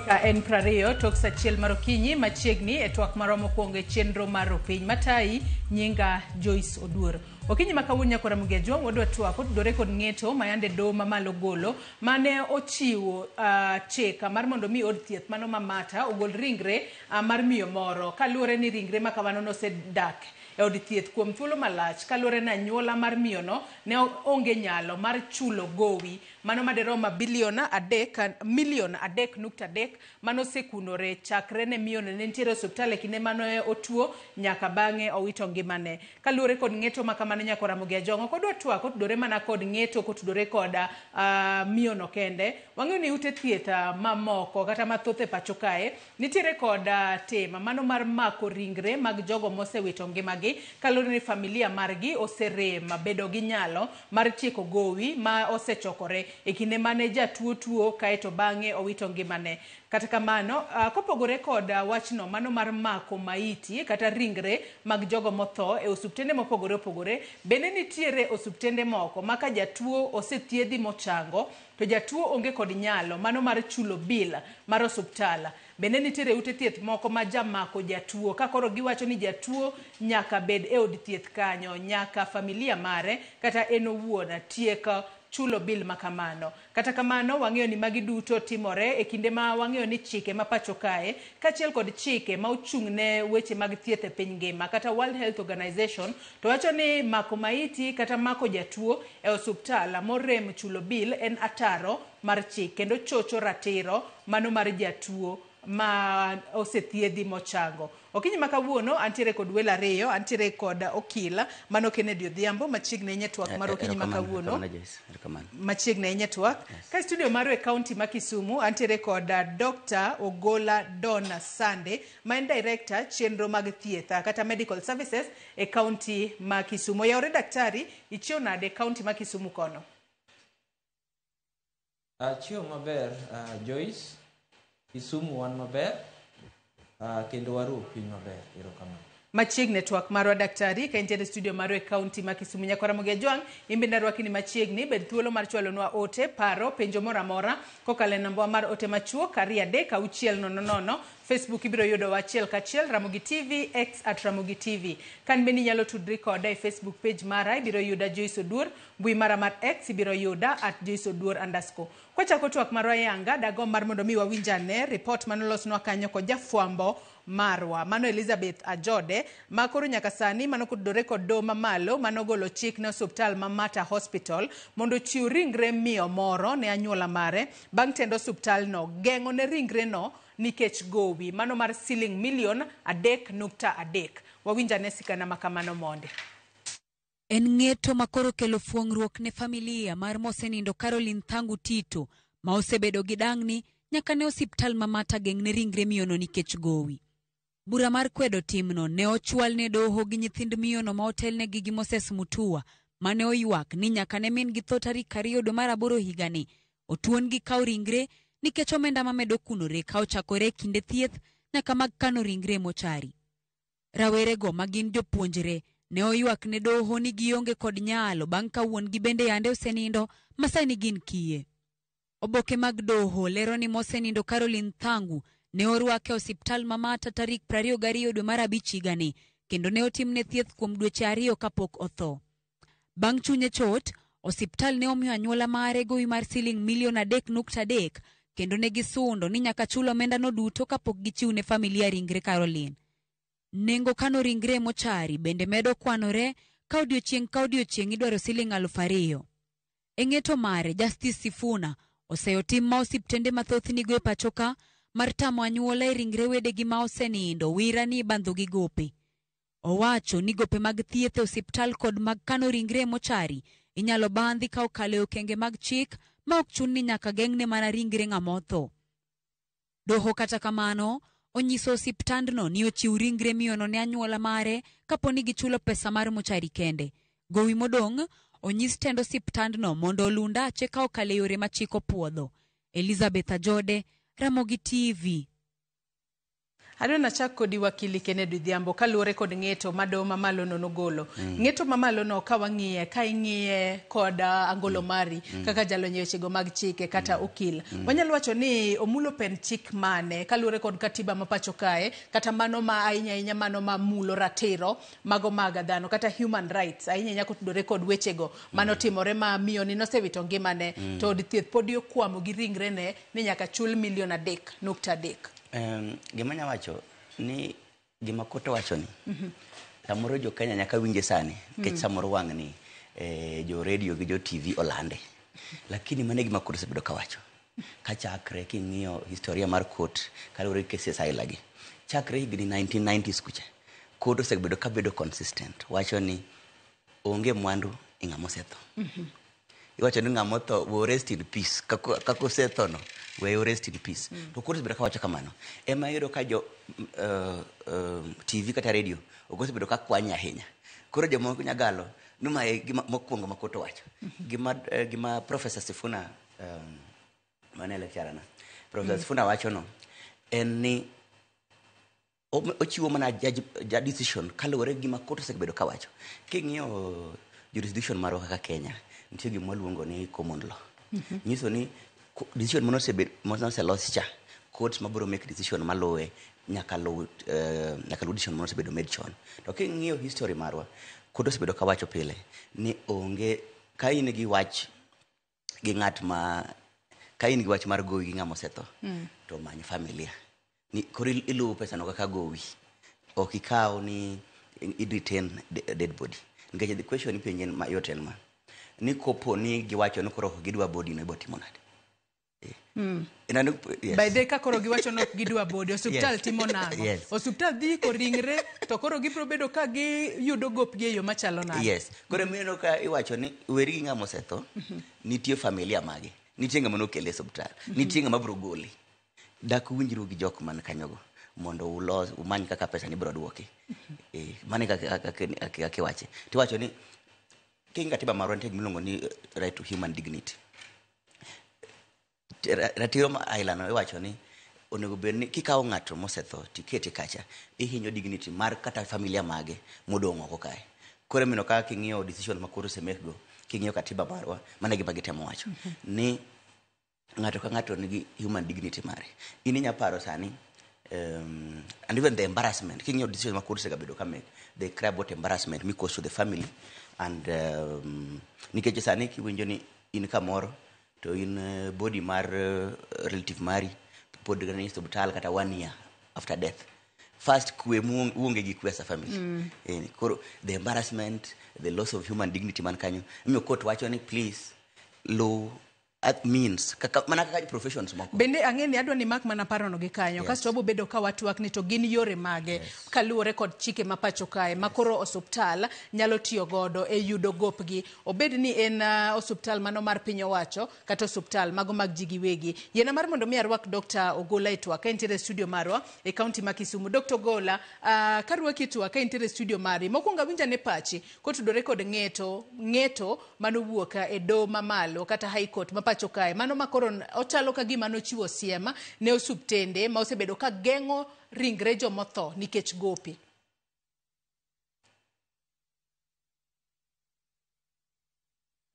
Dakika en 20 tok sa achiel mar okinyi machiegni e twak marwa mokwongo e chenro mar Ropiny Matayi nyinga Joyce Oduor. Okinyi ma kawuono nyakora Ramogi Ajwang' wadwa twak otudore kod ng'eto ma yande doho mamalo golo mane ochiwo chik mar mondo mi od thieth mano ma Mata ogol ringre mar miyo moro kaluwore ni ringre ma kamano nosedak e od thieth kuom thuolo malach kaluwore ni anyuola mar miyono ne onge nyalo mar chulo gowi mano madirom bilion adek milion 3.3 mano osekunore chakre ne miyono ne nitiere e osiptal e kinde mane otuo nyaka bang'e owito ngimane. Kaluwore kod ng'eto ma kamano nyaka Ramogi Ajwang' ok odwa twak otudore mana kod ng'eto kotudore kod miyono kende. Wang'eyo ni ute thieth mamoko kata mathoth e pacho kae nitiere kod tim mano mar mako ringre mag jogo mosewito ngimagi kaluwore ni familia margi oserem bedo gi nyalo mar tieko gowi ma osechokore e kinde mane jatuo tuo kaeto bang'e owito ngimane. Kata kamano, kopogore kod wachno mano mar mako maiti kata ringre mag jogo motho e osuptende mopogore opogore, bende nitiere osuptende moko ma ka jatuo osethiedhi mochango to jatuo onge kod nyalo mano mar chulo bill mar osuptal. Bende nitiere ute thieth moko ma jamako jatuo ka koro giwacho ni jatuo nyaka bed e od thieth kanyo, nyaka familia mare kata en owuon tiek chulo bill ma kamano. Kata kamano wang'eyo ni magi duto timore e kinde ma wang'eyo ni chike ma pacho kae kaachiel kod chike ma ochung' ne weche mag thieth e piny ngima kata World Health Organization to wacho ni mako maiti kata mako jatuo e osuptal morem chulo bill en ataro mar chik kendo chocho ratiro mano mar jatuo ma osethiedhi mochango. Okinyi ma kawuono antiere kod welo ariyo, antiere kod okil mano Kennedy Odhiambo machiegni ahinya twak mar okinyi ma kawuono. Machiegni ahinya twak. Ka studio marwa e county ma Kisumu antiere kod Dr. Ogola Donna Sande ma en director chenro mag thieth kata medical services e county ma Kisumu. Oyawore daktari, ichiew nade e county ma Kisumu kono? Achiew maber Joyce, Kisumu wan maber kendo waruo piny maber, erokamano. Machiegni e twak marwa daktari ka intiere studio marwa e county ma Kisumu. Nyakora Ramogi Ajwang' in bende arwaki ni machiegni, bed thuolo mar chwalonwa ote, paro, penjo moro amora kokalo e namba mar ote machuok 2 3 6 0 0. Facebook ibiro yudowa achiel kachiel Ramogi TV, X at Ramogi TV. Kan bende inyalo tudri koda e Facebook page mara, ibiro yuda Joyce Oduor, mbui mara mar X ibiro yuda at Joyce Oduor underscore. Kwachako twak marwa yanga, dagomb mar mondo mi wawinj ane report manolosnwa kanyo kod jafwambo marwa mano Elizabeth Ajode ma koro nyaka sani mano kotudore kod doho mamalo manogolo chik ne osuptal ma Mata Hospital mondo ochiw ringre miyo moro ne anyuola mare bang' tend osuptal no geng'o ne ringre no nikech gowi mano mar siling milion 3.3. Wawinj ane sigana ma kamano mondi. En ng'eto ma koro kelo fuong'ruok ne familia mar mosenindo Caroline Thangu Tito ma osebedo gi dang'ni nyaka ne osiptal ma Mata geng'ne ringre miyono nikech gowi. Bura mar kwedo timno ne ochwal ne doho gi nyithind miyono ma otelnegi gi Moses Mutua mane oywak ni nyaka ne min gi tho tarik 2 dwe mar 8 higani otuon-gi kawo ringre nikech omenda mamedo kunore ka ochakore e kinde thieth nyaka mag kano ringre e mochari. Rawerego ma gin jopuonjre ne oywak ne doho ni gionge kod nyalo bang' ka wuon-gi bende yande osenindo ma sani gin kiye. Oboke mag doho lero ni mosenindo Caroline Thangu ne orwake e osiptal ma Mata tarik 22 dwe mar 5 higani kendo ne otimne thieth kuom dweche 2 kapok otho. Bang' chunye chot, osiptal ne omiyo anyuola mare gowi mar siling milion 3.3 kendo ne gisundo ni nyaka chul omendano duto kapok gichiw ne familia ringre Caroline. Nengo kano ringre e mochari bende medo kwanore ka odiochieng' ka odiochieng' idwaro siling 2,000. E ng'eto mare, Justice Sifuna oseyo tim ma osiptende mathoth nigo e pacho ka mar tamo anyuola e ringre wedegi ma osenindo wira ni ibandho gi gope. Owacho ni gope mag thieth e osiptal kod mag kano ringre e mochari inyalo bandhi ka okalo e okenge mag chik ma ok chun ni nyaka geng'ne mana ringre ng'ama otho. Doho kata kamano onyiso osiptandno ni ochiw ringre miyono ne anyuola mare kapo ni gichulo pesa mar mochari kende. Gowi modong' onyis tend osiptandno mondo oluw ndache ka okalo e yore ma chik opuodho. Elizabeth Ajode, Ramogi TV. Adwa nachak kodi wakili Kennedy Odhiambo kaluwore kod ng'eto ma doho mamalo no nogolo. Ng'eto mamalo no ka wang'iye, ka ing'iye kod angolo mari kaka jalony e wechego mag chike kata okil. Wanyalo wacho ni omulo pend chik mane kaluwore kod katiba ma pacho kae kata mano ma ahinya ahinya mano ma mulo ratiro mago mag dhano kata human rights ahinya ahinya kotudore kod wechego manotimore ma miyo ni nosewito ngimane to od thieth podi okwamo gi ringrene ni nyaka chul milion 3.3. Gima anya wacho ni gima court owacho ni samoro jo Kenya nyaka winje sani nikech samoro wang' ni jo radio gi jo TV olande, lakini mano e gima court osebedo kawacho kachakre. King'iyo historia mar court kaluwore gi cases aila gi chakre higni 1990s kucha, court osebedo kabedo consistent wacho ni onge mwandu e ng'ama osetho. Iwacho ni ng'ama otho we rest in peace, kaka osetho no we rest in peace. To court osebedo kawacho kamano, ema iyudo ka jo TV kata radio ok osebedo ka kwanye ahinya. Koro jomoko nyagalo ni ma e gima mokwongo ma court owacho. Gima Professor Sifuna, mane lecturer na Professor Sifuna wacho no en ni ochiwo mana ja decision kaluwore gi gima court osebedo kawacho. King'iyo jurisdiction marwa kaka Kenya, nitie gima waluongo ni common law. Nyiso ni decision manoselos cha, court mabiro make decision maluwe nyaka luw decision manosebedo made chon. To king'iyo history marwa, court osebedo kawacho pile ni onge ka in gi wach gi ng'at ma ka in gi wach mar gowi gi ng'ama osetho to many familia ni koro iluwo pesano kaka gowi, ok ikaw ni i retain dead body, nikech the question ipenje en mayot, en ma ni kopo ni giwacho ni koro ok gidwa body no, ibo timo nade? Yes. By the ka koro giwacho ni ok gidwa body, osiptal timo nang'o? Osiptal dhi iko ringre to koro gibiro bedo ka giyudo gopgi e yo machalo nade? Yes, koro mineno ka iwacho ni weri gi ng'ama osetho, nitie familia mage, nitie ng'ama nokele e osiptal, nitie ng'ama biro gole. Dak uwinjru gi jok man kanyogo mondo ulos umany kaka pesa ni biro duoki. Mano e kaka iwache. Tiwacho ni king'i katiba marwa, nitie gimiluongo ni right to human dignity. Ratiro ma aila no iwacho ni onego bed ni kikawo ng'ato mosetho tikete kacha, ihinyo dignity mar kata familia mage modong' oko kae. Koro emino kaka king'iyo decision ma koro osemake go, king'iyo katiba marwa, mano e gima gitemo wacho ni ng'ato ka ng'ato nigi human dignity mare. In inya paro sani, and even the embarrassment, king'iyo decision ma court osegabedo ka make, they cry about embarrassment mi cause to the family and nikech sani kiwinjo ni in kamoro to in body mar relative mari pod ni osiptal kata one year after death, first kwe uonge gi kwe as a family. Koro the embarrassment, the loss of human dignity man kanyo, imiyo court wacho ni please luw at means kaka mana kaka professions moko. Bende ang'e ni adwa ni mak mana parono gi kanyo. Kasto wabo bedo ka watwak ni to gin yore mage kaluwore kod chike ma pacho kae ma koro osuptal nyalo tiyo godo e yudo gopgi, obed ni en osuptal mano mar piny owacho kata osuptal mago mag ji giwegi. Yiena mar mondo mi arwak Dr. Ogola e twak ka entiere e studio marwa e kaunti ma Kisumu. Dr. Ogola, karwaki e twak ka entiere e studio mari, mokwongo awinj ane pachi kotudore kod ng'eto manowuok e doho mamalo kata High Court ma pacho kae, mano ma koro ochalo ka gima nochiwo siem ne osuptende ma osebedo ka geng'o ringre jomotho nikech gope.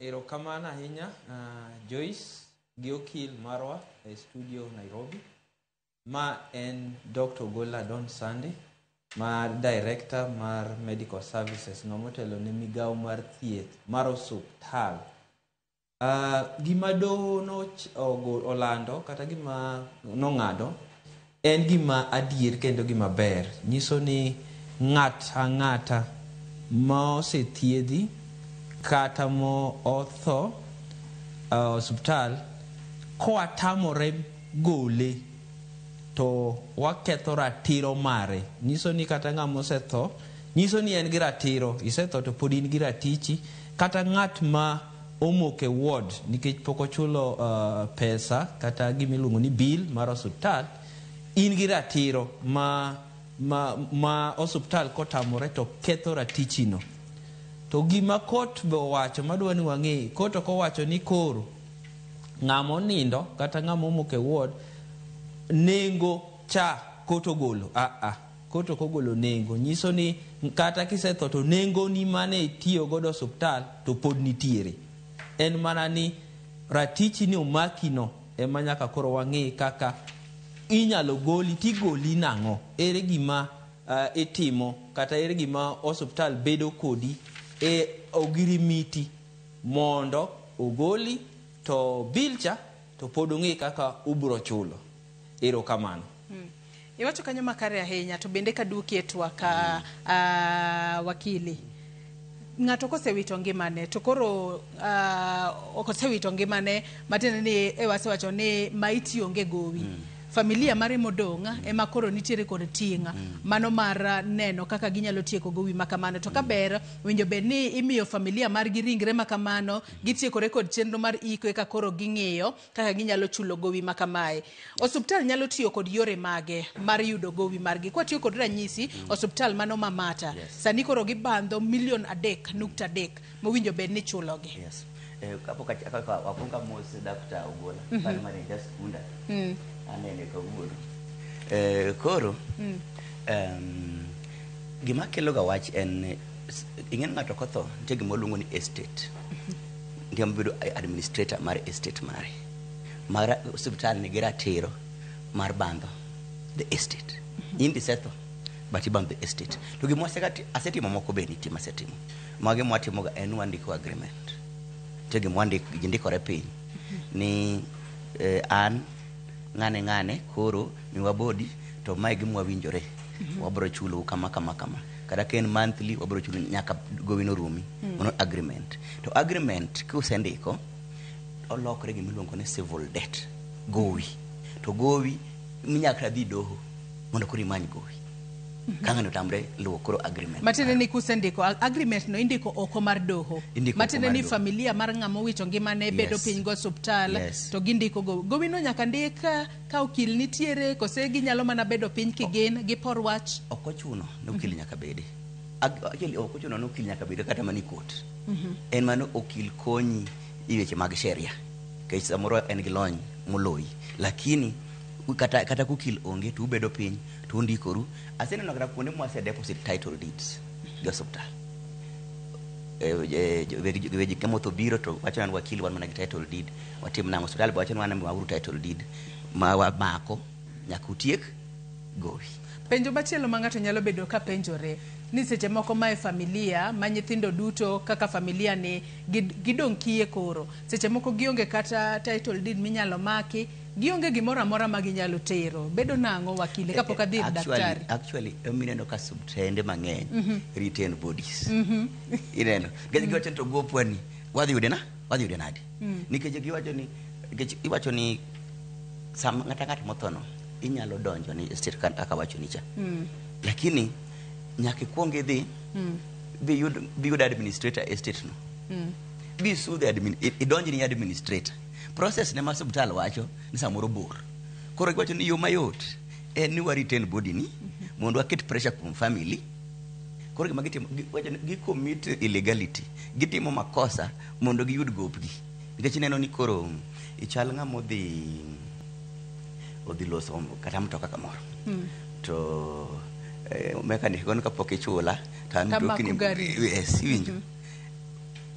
Erokamano ahinya, Joyce gi okil marwa e studio Nairobi. Ma en Dr. Ogola Don Sunday, ma director mar Medical Services, ng'ama otelo ne migawo mar thieth mar osuptal. Gima doho olando kata gima nong'ado en gima adier kendo gima ber. Nyiso ni ng'at ang'ata ma osethiedhi kata mo otho osuptal koatamore gole to waketho ratiro mare. Nyiso ni kata ng'ama osetho, nyiso ni en gi ratiro. Isetho to pod in gi ratichi. Kata ng'at ma omoko e ward nikech pok ochulo pesa kata gimiluongo ni bill mar osuptal, in gi ratiro ma osuptal kotamore to ketho ratichino. To gima court be owacho madwa ni wang'e, court ok owacho ni koro ng'ama onindo kata ng'ama omoko e ward nengo cha. Court ogolo. Ah ah, court ok ogolo nengo. Nyiso ni kata kisetho to nengoni mane itiyo godo osuptal to pod nitiere. En mana ni ratichi ni omaki no ema nyaka koro wang'i kaka inyalo goli tigoli nang'o. Ere gima itimo kata ere gima osuptal bedo kodi e ogirimiti mondo ogoli to bill cha to pod ong'e kaka ubro chulo. Erokamano. Iwacho kanyo makare ahinya to bende kaduoki e twak wakili. Ng'ato kosewito ngimane to koro osewito ngimane matiende ni e wasewacho ni maiti onge gowi. Familia mare modong' ema koro nitiere kod ting' mano mar neno kaka ginyalo tieko gowi makamano. To kaber winjo bed ni imiyo familia margi ringre makamano gitiekore kod chenro mar iko eka koro ging'iyo kaka ginyalo chulo gowi makamae. Osuptal nyalo tiyo kod yore mage mar yudo gowi margi. Kwatiyo kod ranyisi, osuptal mano ma Mata. Sani koro gibandho milion 3.3 mowinjo bed ni chulogi. Yes. Kapok wakwongo mos Dr. Ogola, mm -hmm. Mar skunda. Anene kawuono. Koro gima kelo ga wach en ing'e ni ng'ato kotho nitie gima waluongo ni estate. Nitie mabedo administrator mar estate mare. Mar osiptal nigi ratiro mar bandho the estate. In isetho but ibandho the estate. To gima asetimo moko be nitie masetimo. Magi mwatimoga en wandiko agreement. Nitie gima ji ndikore piny ni an ng'ane ng'ane koro miwa body to mae gima wawinjore. Wabro chulou kama kama kama. Kata ka en monthly wabro chulo nyaka gowi no rumi. Mano agreement. To agreement kusendiko olokre gima iluongo ni civil debt. Gowi. To gowi minyaka dhi doho mondo koro imany gowi. Ka ng'ano otamre luwo koro agreement. Matiende ni kusendiko agreement no indiko oko mar doho. Indiko oko Matiende mar ni doho. familia mar ng'ama owito ngimane bedo piny go osuptal to gindiko gowi. Gowi no nyaka ndik ka okil nitiere kose ginyalo mana bedo piny kigin gipor wach. Ok ochuno ni okil nyaka bede. Actually ok ochuno ni okil nyaka bede kata mana e court. En mana okil konyi e weche mag sheria. Nikech samoro en gi lony moloyi. Lakini kata kokil onge to ubedo piny to undikoru. Aseneno kata kuonde mwase deposit title deeds gi osuptal. Weg kamotho biro to wacho ni wakil wan mana gi title deed. Watim nang'o? Osuptal be wacho ni wan miwauru title deed ma wamako nyaka utiek gowi. Penjo machielo ma ng'ato nyalo bedo ka penjore ni seche moko mae familia ma nyithindo duto kaka familia ni gidong' kiye koro. Seche moko gionge kata title deed minyalo maki, gionge gimoro amora ma ginyalo tero. Bedo nang'o wakili kapok adhi ir daktari? Actually emineno ka osiptende mang'eny retain bodies. Ineno. Nikech giwacho ni to gopwa ni wadhi yude na? Wadhi yude nade? Nikech giwacho ni nikech iwacho ni sama ng'ata ng'at motho no inyalo donjo ni estate kaka wacho ni cha. Lakini nyaka ikwong idhi biyud administrator estate no. Bi sue the admin idonj ni administrator. Process ne ma osiptal wacho ni samoro bor. Koro giwacho ni yo mayot en ni wa retain body ni mondo waket pressure kuom family. Koro gima gitimo giwacho ni gi commit illegality. Gitimo makosa mondo giyud gopgi. Nikech ineno ni koro ichal ng'ama odhi loso kata mtoka kamoro. To mechanic gono kapok ichula to an Tamako mtokni gari. Yes, iwinjo.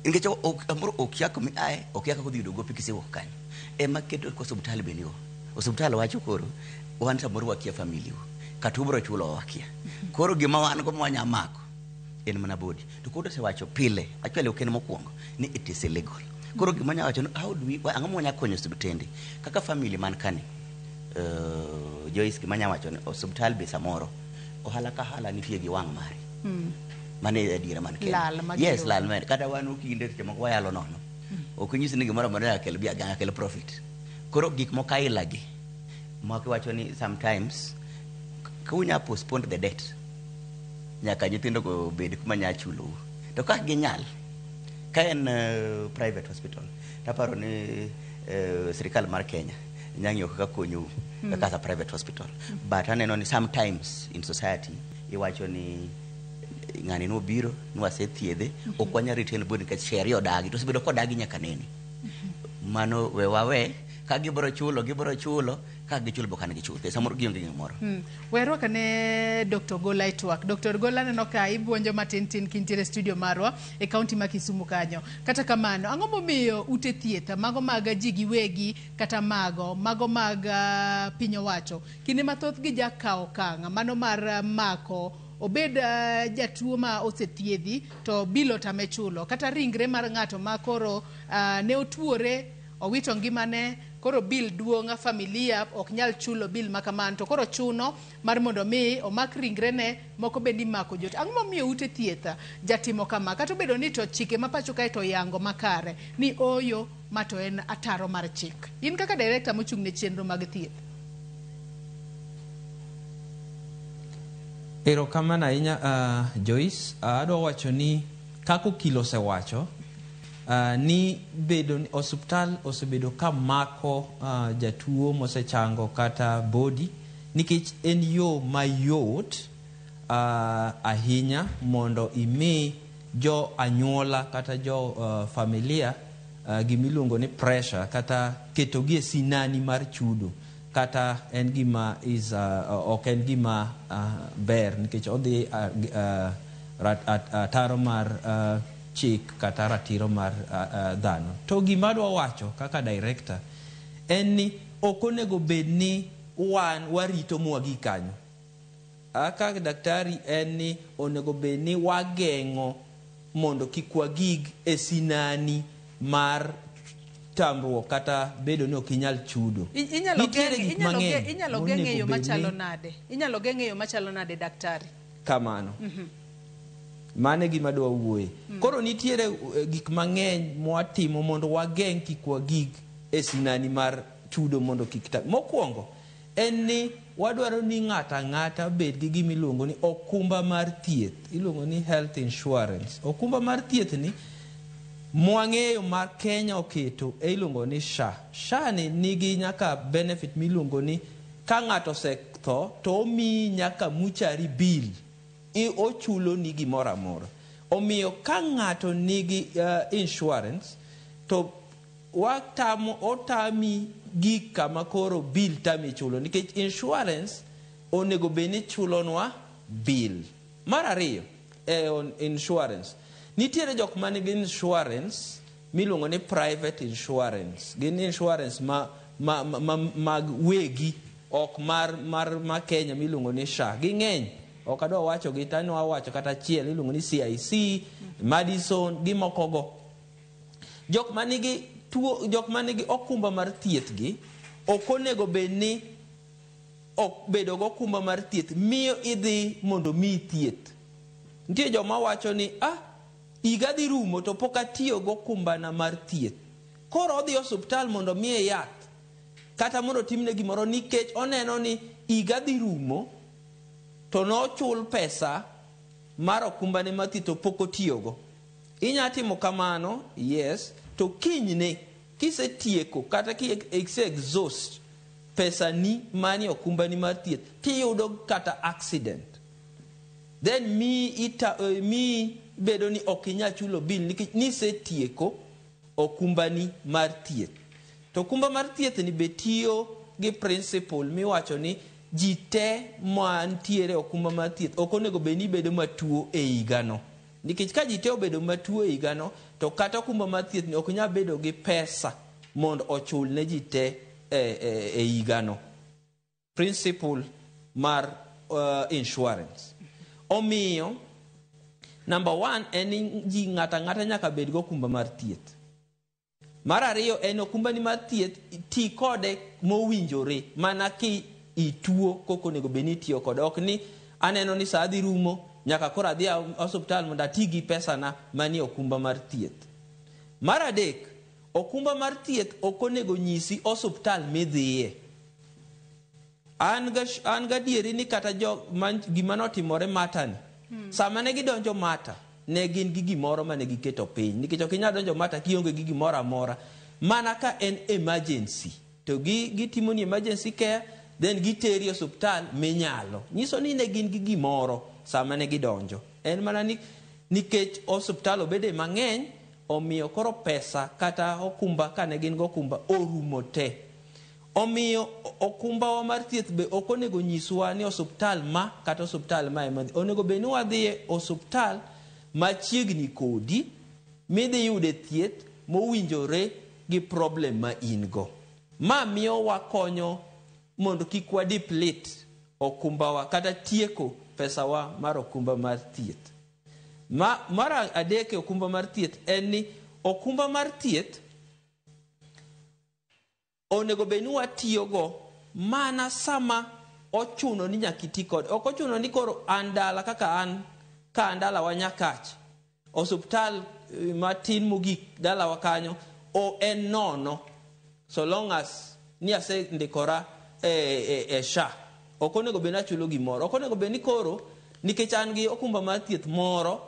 Nikech samoro okia kuma iaye, okia kaka odhi yudo gopi kisewuok kanyo. Ema keto ko osiptal be nigo. Osiptal wacho koro wan samoro wakia family u. Kata ubro chulo wakia. Koro gima wan go mwanya mako en mana body. To court osewacho pile, actually ok en mokwongo, ni it is illegal. Koro gima anya wacho ni how do we, ang'o mwanya konyo osiptende? Kaka family man kani, Joyce gima anya wacho ni osiptal be samoro ohala ka ohala nitie gi wang' mare. Mano e adiera man kende. Lal ma Yes, giyudo. lal man. Kata wan okinde seche moko wayalo nono. Ok nyis ni gimoro amora nyaka kel nyaka kel profit. Koro gik moko aila gi moko iwacho ni sometimes ka unya postpone the debt nyaka nyithindo go bed kuma nya chulou. To ka ginyal, ka en private hospital, taparo ni sirikal mar Kenya nya ng'iyo kaka konyou kaka as a private hospital. But aneno ni sometimes in society iwacho ni ng'ani nobiro nwasethiedhe ok wanyal retain body nikech sheria odagi to osebedo kodagi nyaka nene. Mano we wawe ka gibro chulo gibro chulo Ka gichulo bokan gichuthe, samoro gionge gimoro. We rwak ane Dr. Gola e twak. Dr. Gola, aneno ka ibuonjo matin tin kintiere studio marwa e kaunti ma Kisumu kanyo. Kata kamano, ang'o momiyo ute thieth mago mag ji giwegi kata mago mag piny owacho kinde mathoth gija kawo okang' mano mar mako obed jatuo ma osethiedhi to bill otame chulo, kata ringre mar ng'ato ma koro ne otuore owito ngimane, koro bill duong', familia ok nyal chulo bill ma kamano, to koro chuno mar mondo mi omak ringrene, moko bende imako jot. Ang'o momiyo ute thieth jatimo kama, kata obedo ni to chike ma pacho kae to yango makare ni oyo ma to en ataro mar chik? In kaka director mochung' ne chenro mag thieth. Erokamano ahinya, Joyce. Adwa wacho ni kaka okil osewacho ni bedo ni osuptal osebedo ka mako jatuo mosechango kata body nikech en yo mayot ahinya mondo imi jo anyuola kata jo familia gimiluongo ni pressure kata ketogi e sinani mar chudo, kata en gima is ok en gima ber nikech odhi ataro mar chik kata ratiro mar dhano. To gima adwa wacho kaka director en ni ok onego bed ni wan warito mwagik kanyo. Kaka daktari en ni onego bed ni wageng'o mondo kik wagig e sinani mar tamruok kata bedo ni ok inyal chudo. Inyalo Nitiere gik mang'eny inyalo geng'e e yo monego bed machalo ni nade? Inyalo geng'e e yo machalo nade, daktari? Kamano. Mano e gima adwa wuoye. Koro nitiere gik mang'eny mwatimo mondo wageng' kik wagig e sinani mar chudo mondo kik ta. Mokwongo en ni wadwaro ni ng'ato ang'ata obed gi gima iluongo ni okumba mar thieth, iluongo ni health insurance. Okumba mar thieth ni mwang'eyo ma Kenya oketo e iluongo ni SHA. SHA ni nigi nyaka benefit miluongo ni ka ng'ato osetho to omiyi nyaka mortuary bill, ochulo ni gimoro amora. Omiyo ka ng'ato nigi insurance to watamo otami gik kama koro bill tami chulo nikech insurance onego bed ni chulonwa bill. Mar ariyo e on insurance, nitiere jok manigi insurance miluongo ni private insurance. Gin insurance ma mag wegi, ok mar Kenya miluongo ni SHA. Ging'eny, ok adwa wacho gi tano wacho kata achiel iluongo ni CIC, Madison gi mokogo. Jok manigi tuo, jok manigi okumba mar thieth gi ok onego bed ni ok bedo go okumba mar thieth miyo idhi mondo miyi thieth. Nitie joma wacho ni higa dhi rumo to pok atiyo go okumbana mar thieth. Koro odhi osuptal mondo miye yath kata mondo otimne gimoro nikech oneno ni higa dhi rumo to nochul pesa mar okumbane mar thieth to pok otiyogo. Inya timo kamano, yes, to kinyne kisetieko kata ki ise exhaust pesani manie okumbani mar thieth tiyudo kata accident, then mi bedo ni ok inyal chulo bill nikech nisetieko okumbani mar thieth. To okumba mar thieth ni be tiyo gi principle miwacho ni ji te mantiere okumba mar thieth ok onego bed ni bedo matuo e higano. Nikech ka ji te obedo matuo e higano, to kata okumba mar thieth ni ok nyal bedo gi pesa mondo ochul ne ji te e higano. Principle mar insurance. Omiyo, number one en ni ji ng'ato ang'ata nyaka bed gi okumba mar thieth. Mar ariyo en okumbani mar thieth ti kode mowinjore mana ki ituo koko onego bed ni itiyo kode. Ok ni aneno ni saa dhi rumo nyaka koro adhi osuptal mondo ati gi pesana manie okumba mar thieth. Mar adek, okumba mar thieth ok onego nyisi osuptal midhiye. An gadieri ni kata jo man, gima notimore Mata ni, sama ne gidonjo Mata, ne gin gi gimoro mane giketo piny. Nikech ok inyal donjo Mata kionge gi gimoro amora. Mana ka en emergency. To gitimo ni emergency care, then giteri e osuptal minyalo. Nyiso ni ne gin gi gimoro sama ne gidonjo. En mana ni nikech osuptal obede mang'eny, omiyo koro pesa kata okumba kane gin go okumba orumo te. Omiyo okumbawa mar thieth be ok onego nyiswa ni osuptal ma kata osuptal ma ema dhi. Onego bed ni wadhi e osuptal machiegni kodi midhi yude thieth mowinjore gi problem ma in go. Ma miyo wakonyo mondo kik wa deplete okumbawa kata tieko pesawa mar okumba mar thieth. Mar adek e okumba mar thieth en ni okumba mar thieth onego bed ni watiyogo mana sama ochuno ni nyaka iti kode. Ok ochuno ni koro an dala kaka an ka an dalawa Nyakach, osuptal matin mogik dalawa kanyo o en nono so long as ni asendikora e SHA. Ok onego bed ni achulo gimoro. Ok onego bed ni koro nikech an gi okumba mar thieth moro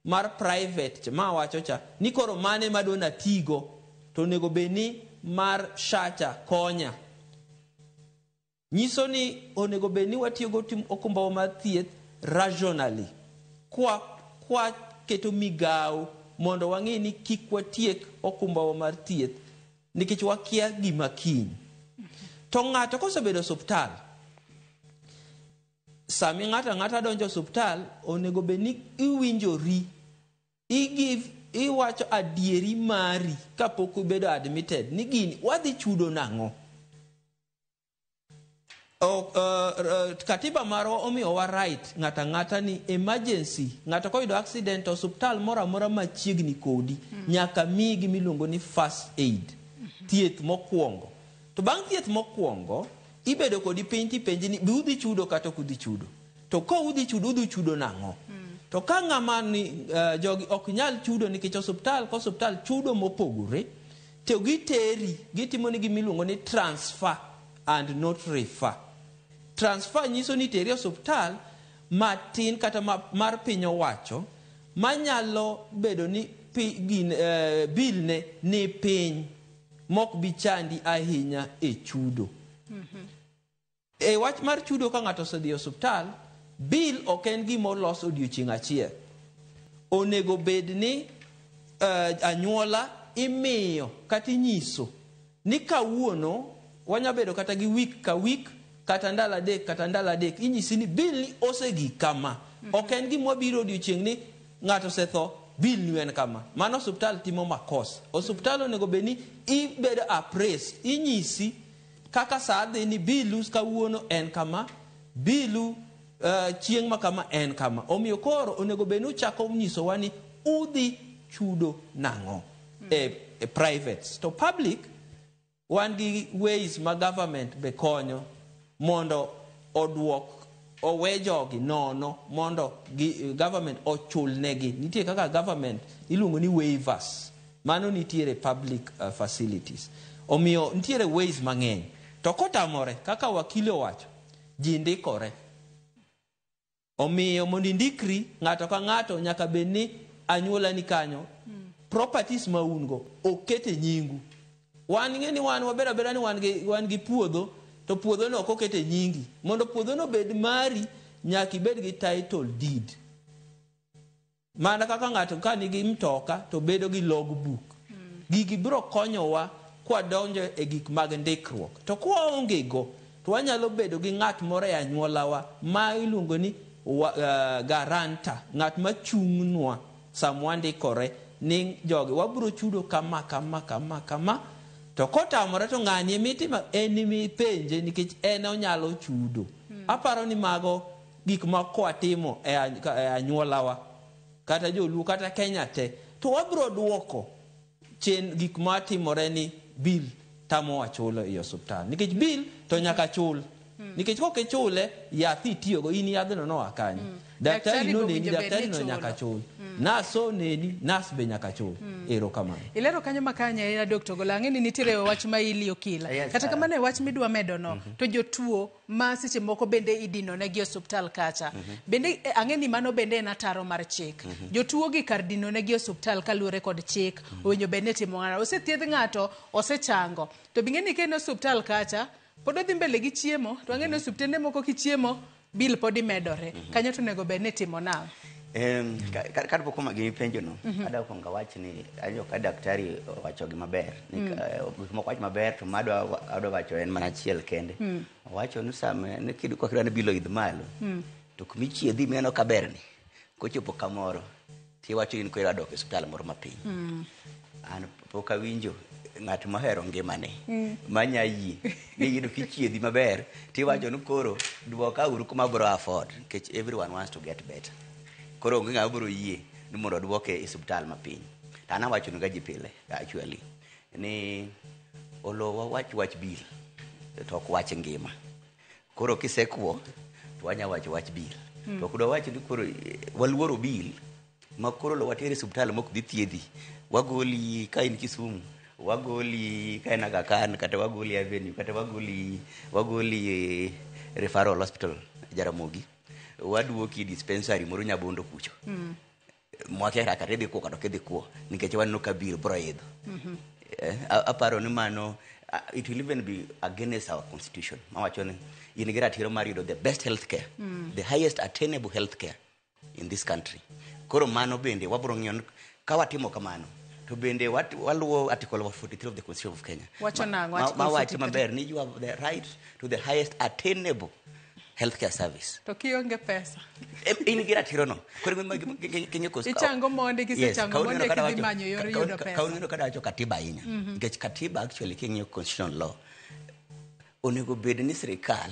mar private ma wacho cha ni koro mane madwa natigo to onego bed ni mar SHA cha konya. Nyiso ni onego bed ni watiyo go okumba mar thieth rationally. Kwa keto migawo mondo wang'e ni kik watiek okumbawa mar thieth nikech wakia gima kiny. To ng'ato kosebedo osuptal, sami ng'ato ang'ata donjo osuptal, onego bed ni iwinjori, iwacho adieri mari kapok ibedo admitted ni gini wadhi chudo nang'o. Katiba marwa omiyowa right ng'ato ang'ata ni emergency, ng'ato koyudo accident osuptal moro amora machiegni kodi nyaka miyi gimiluongo ni first aid, thieth mokwongo. To bang' thieth mokwongo, ibedo kodi piny tipenji ni be udhi chudo kata ok udhi chudo. To ka udhi chudo, udhi chudo nang'o? To ka ng'ama ni jogi ok nyal chudo nikech osuptal ka osuptal chudo mopogore, to giteri, gitimo ni gimiluongo ni transfer and not refer. Transfer nyiso ni teri e osuptal matin kata mar piny owacho manyalo bedo ni bill ne ni piny mok bi chandi ahinya e chudo. E wach mar chudo ka ng'ato osedhi e osuptal, bill ok en gima olos odiochieng' achiel. Onego bed ni anyuola imiyo kata inyiso ni kawuono wanya bedo kata gi week ka week kata ndalo adek kata ndalo adek inyisi ni bill ni osegik kama. Ok en gima wabiro odiochieng' ni ng'ato osetho bill ni en kama. Mano osuptal timo makosa. Osuptal onego bed ni ibedo appraised, inyisi kaka saa dhi ni bilu kawuono en kama, bilu chieng' ma kama en kama. Omiyo koro onego bed ni uchako nyisowa ni udhi chudo nang'o e private. To public wan gi ways ma government be konyo mondo oduok owe jogi nono mondo government ochulnegi. Nitie kaka government iluongo ni waivers. Mano nitiere public facilities. Omiyo nitiere ways mang'eny. To kotamore kaka wakili owacho, ji ndikore. Omiyo mondo indikri ng'ato ka ng'ato nyaka bed ni anyuola ni kanyo. Properties ma un go oket e nyingu. Wan ing'e ni wan wabedo abeda ni wan gi puodho to puodho no ok oket e nyingi. Mondo puodho no obed mari nyaka ibed gi title deed. Mana kaka ng'ato ka nigi mtoka to bedo gi logbook. Gigi biro konyowa kwadonjo e gik mag ndikruok. To kwaonge go to wanyalo bedo gi ng'at moro e anyuolawa ma iluongo ni guarantor, ng'at machung'nwa sama wandikore ni jogi wabiro chudo kama kama kama kama. To kotamore to ng'ani emitimo en emipenje nikech en onyalo chudo. Aparo ni mago gik ma kwatimo e anyuolawa kata joluo kata Kenya te to wabiro duoko chien gik matimore ni bill tamowa chulo e osuptal. Nikech bill to nyaka chul. Nikech kok ichule, yath itiyogo, in yadhno noa kanye. Daktari noneni, daktari no nyaka chul. Nas oneni, nas be nyaka chul. Erokamano. Ilero kanyo makanye ahinya Dr. Ogola. Ang'e ni nitiere wach ma ili okila. Yes, Kata kamano e wach midwa medo no, to jotuo ma seche moko bende idino negi e osuptal kacha. Bende ang'e ni mano bende en ataro mar chik. Jotuo gi kar dino negi e osuptal kaluwore kod chik, owinjo bed ni timo ng'ano. Osethiedh ng'ato, osechango. To bing'e ni ka en e osuptal kacha, pod odhi mbele gi chiemo, to ang'e ni osuptende moko kichiemo, bill pod imedore. Kanyo to onego bed ni itimo nang'o? Kapok gima ipenjo no, adwa kuongo awach ni awinjo ka daktari owacho gima ber. Ni gik moko wach maber to madwa adwa wacho en mana achiel kende. Owacho ni sama ni kidwa ni bill oidh malo, to kumichiedhi mineno ka berni, kochopo kamoro tiwacho in koro idwa dok e osiptal moro mapiny. An pok awinjo ng'at mohero ngimane manya yie ni yudo kichiedhi maber tiwacho ni koro duoka uru kuma abiro afford, nikech everyone wants to get better. Koro onge ng'ama biro yie ni mondo oduoke e osiptal mapiny. To an awacho ga ji pile actually ni olowa wach wach bill to ok wach ngima. Koro kisekuo to wanya wacho wach bill. To ok dwa wach ni koro waluoro bill ma koro lo watere e osiptal mok dhi thiedhi. Wagoli ka in Kisumu, wagoli ka in Aga Khan, kata wagoli Avenue, kata wagoli referral hospital Jaramogi. Waduoki dispensary moro Nyabondo kucho. Mwakia kata idhi kuo kata ok idhi kuo nikech waneno ka bill bro idho. Aparo ni mano it will even be against our constitution mawacho ni in gi ratiro mar yudo the best health care, the highest attainable health care in this country. Koro mano bende wabro ng'iyo ni ka watimo kamano to bende waluwo article 43 of the Constitution of Kenya. Wacho nang'o, Article Mawacho 43? Maber ni you have the right to the highest attainable healthcare service. To kionge pesa? In gi ratiro no. Koro gima Ichango mondi, kisechango mondi eka idhi manyo yor yudo pesa. Kawuono kada wacho katiba ahinya. Nikech katiba actually king'iyo constitutional law onego bed ni sirikal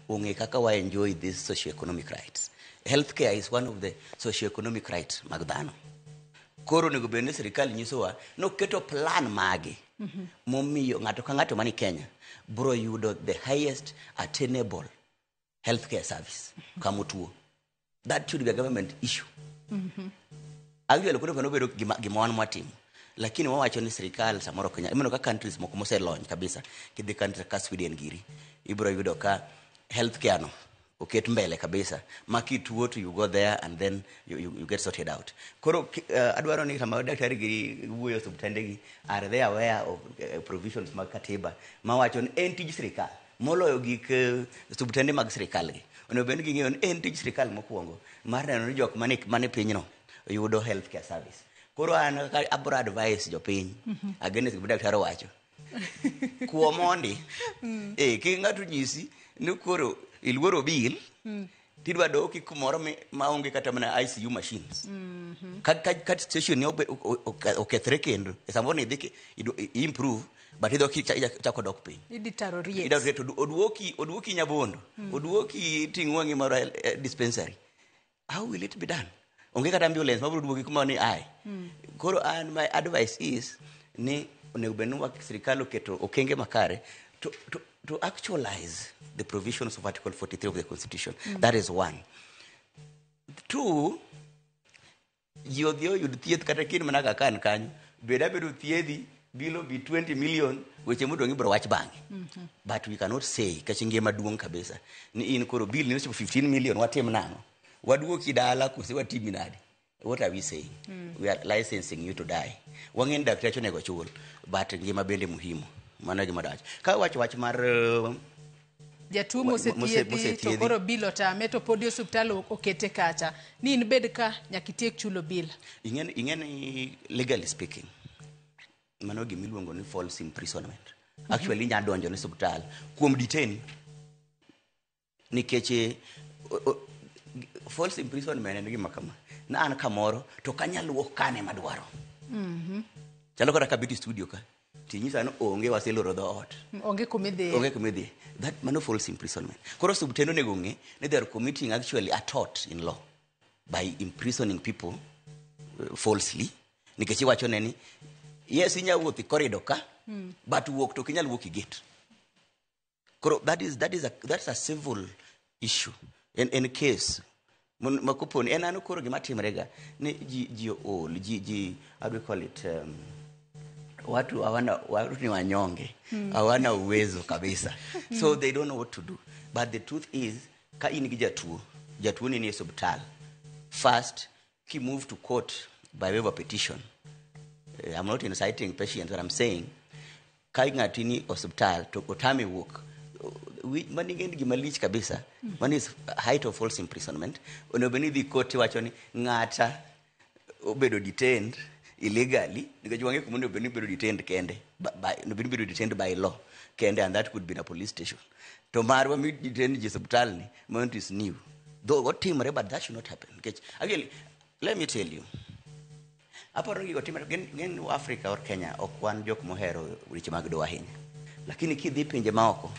ong'e kaka wa enjoy these socio-economic rights. Healthcare is one of the socio-economic rights mag dhano. Koro onego bed ni sirikal nyisowa noketo plan mage momiyo ng'ato ka ng'ato mani Kenya bro yudo the highest attainable healthcare service kamotuo. That should be a government issue. Actually koro kano bedo gima wan mwatimo. Lakini wawacho ni sirikal samoro ok nyal. Ineno ka countries moko moselony kabisa. Kidhi country ka Sweden giri, ibro yudo ka healthcare no oket mbele kabisa. Ma kituo to you go there and then you get sorted out. Koro adwaro ni sama daktari giri wuoyo osiptende gi, are they aware of provisions mag katiba mawacho ni en tij sirikal moloyo gik osiptende mag sirikal gi. Onego bed ni ging'eyo ni en tij sirikal mokwongo mar neno ni jok mane pinyno yudo healthcare service. Koro an ka abro advise jopiny against gima daktari owacho. Kuo mondi. Kik ng'ato nyisi ni koro iluoro bill, tidwa doki kumoro maonge kata mana ICU machines. Ka station ni okethre kendo, e samoro ni idhi improve, but idhi chako dok piny. Idhi taro riet. Idhi to oduoki Nyabondo, oduoki ting' wang'i moro e dispensary. How will it be done? Onge kata ambulance mabiro duoki kuma ni ae. Koro an my advice is ni onego bed ni sirikal oketo okenge makare to actualize the provisions of Article 43 of the Constitution. That is one. Two, ji odhi oyud thieth kata kin mana kaka an kanyo, bed abedo thiedhi, bill be 20 million, weche modong' ibiro wach bang'e. But we cannot say, nikech ngima duong' kabisa, ni in koro bill ni ochopo 15 million, watim nang'o? Waduoki dala kose watimi nade? What are we saying? We are licensing you to die. Wang'e ni dakteche onego chul, but ngima bende muhimu. Mano e gima dawacho. Ka wacho wach mar Jatuo mosethiedhi to mosethiedhi. Koro bill otame to podi osiptal okete kacha ni in bed ka nyaka itiek chulo bill. Ing'e ni legally speaking, mano gima iluongo ni false imprisonment. Actually inya donjo ne osiptal kuom detain nikech false imprisonment en gima kama. Na an kamoro to ok anyal wuok kane madwaro. Chalo kata kabet e studio ka, tinyisa ni onge waseloro dhoot. Onge kumidhiye. Onge kumidhiye. That mano false imprisonment. Koro osiptende onego ng'e ni they are committing actually a tort in law by imprisoning people falsely. Nikech iwacho ne ni yes inya wuotho e corridor ka, but wuok to ok inyal wuok e gate. Koro that's a civil issue. En case ma koponi en ano koro gima timre ga ni ji ool, ji how do we call it, watu hawana, watu ni wanyonge, hawana uwezo kabisa, so they don't know what to do. But the truth is ka in gi jatuo, jatuo ni e osiptal, first ki move to court by way of a petition. I'm not inciting patients, but I'm saying ka ng'ati ni osiptal to otame wuok Mani en gima lich kabisa. Mani is height of false imprisonment. Onego bed ni idhi court iwacho ni ng'ata obedo detained illegally, nikech wang'e kuma onego bed ni bedo detained kende, onego bed ni bedo detained by law kende, and that could be in a police station. To marwa mi detain ji e osiptal ni, mano is new, though otimore, but that should not happen. Nikech actually, let me tell you, aparo ni gigo timore gen Africa or Kenya, ok wan jok mohero weche mag doho ahinya, lakini kidhi pinje maoko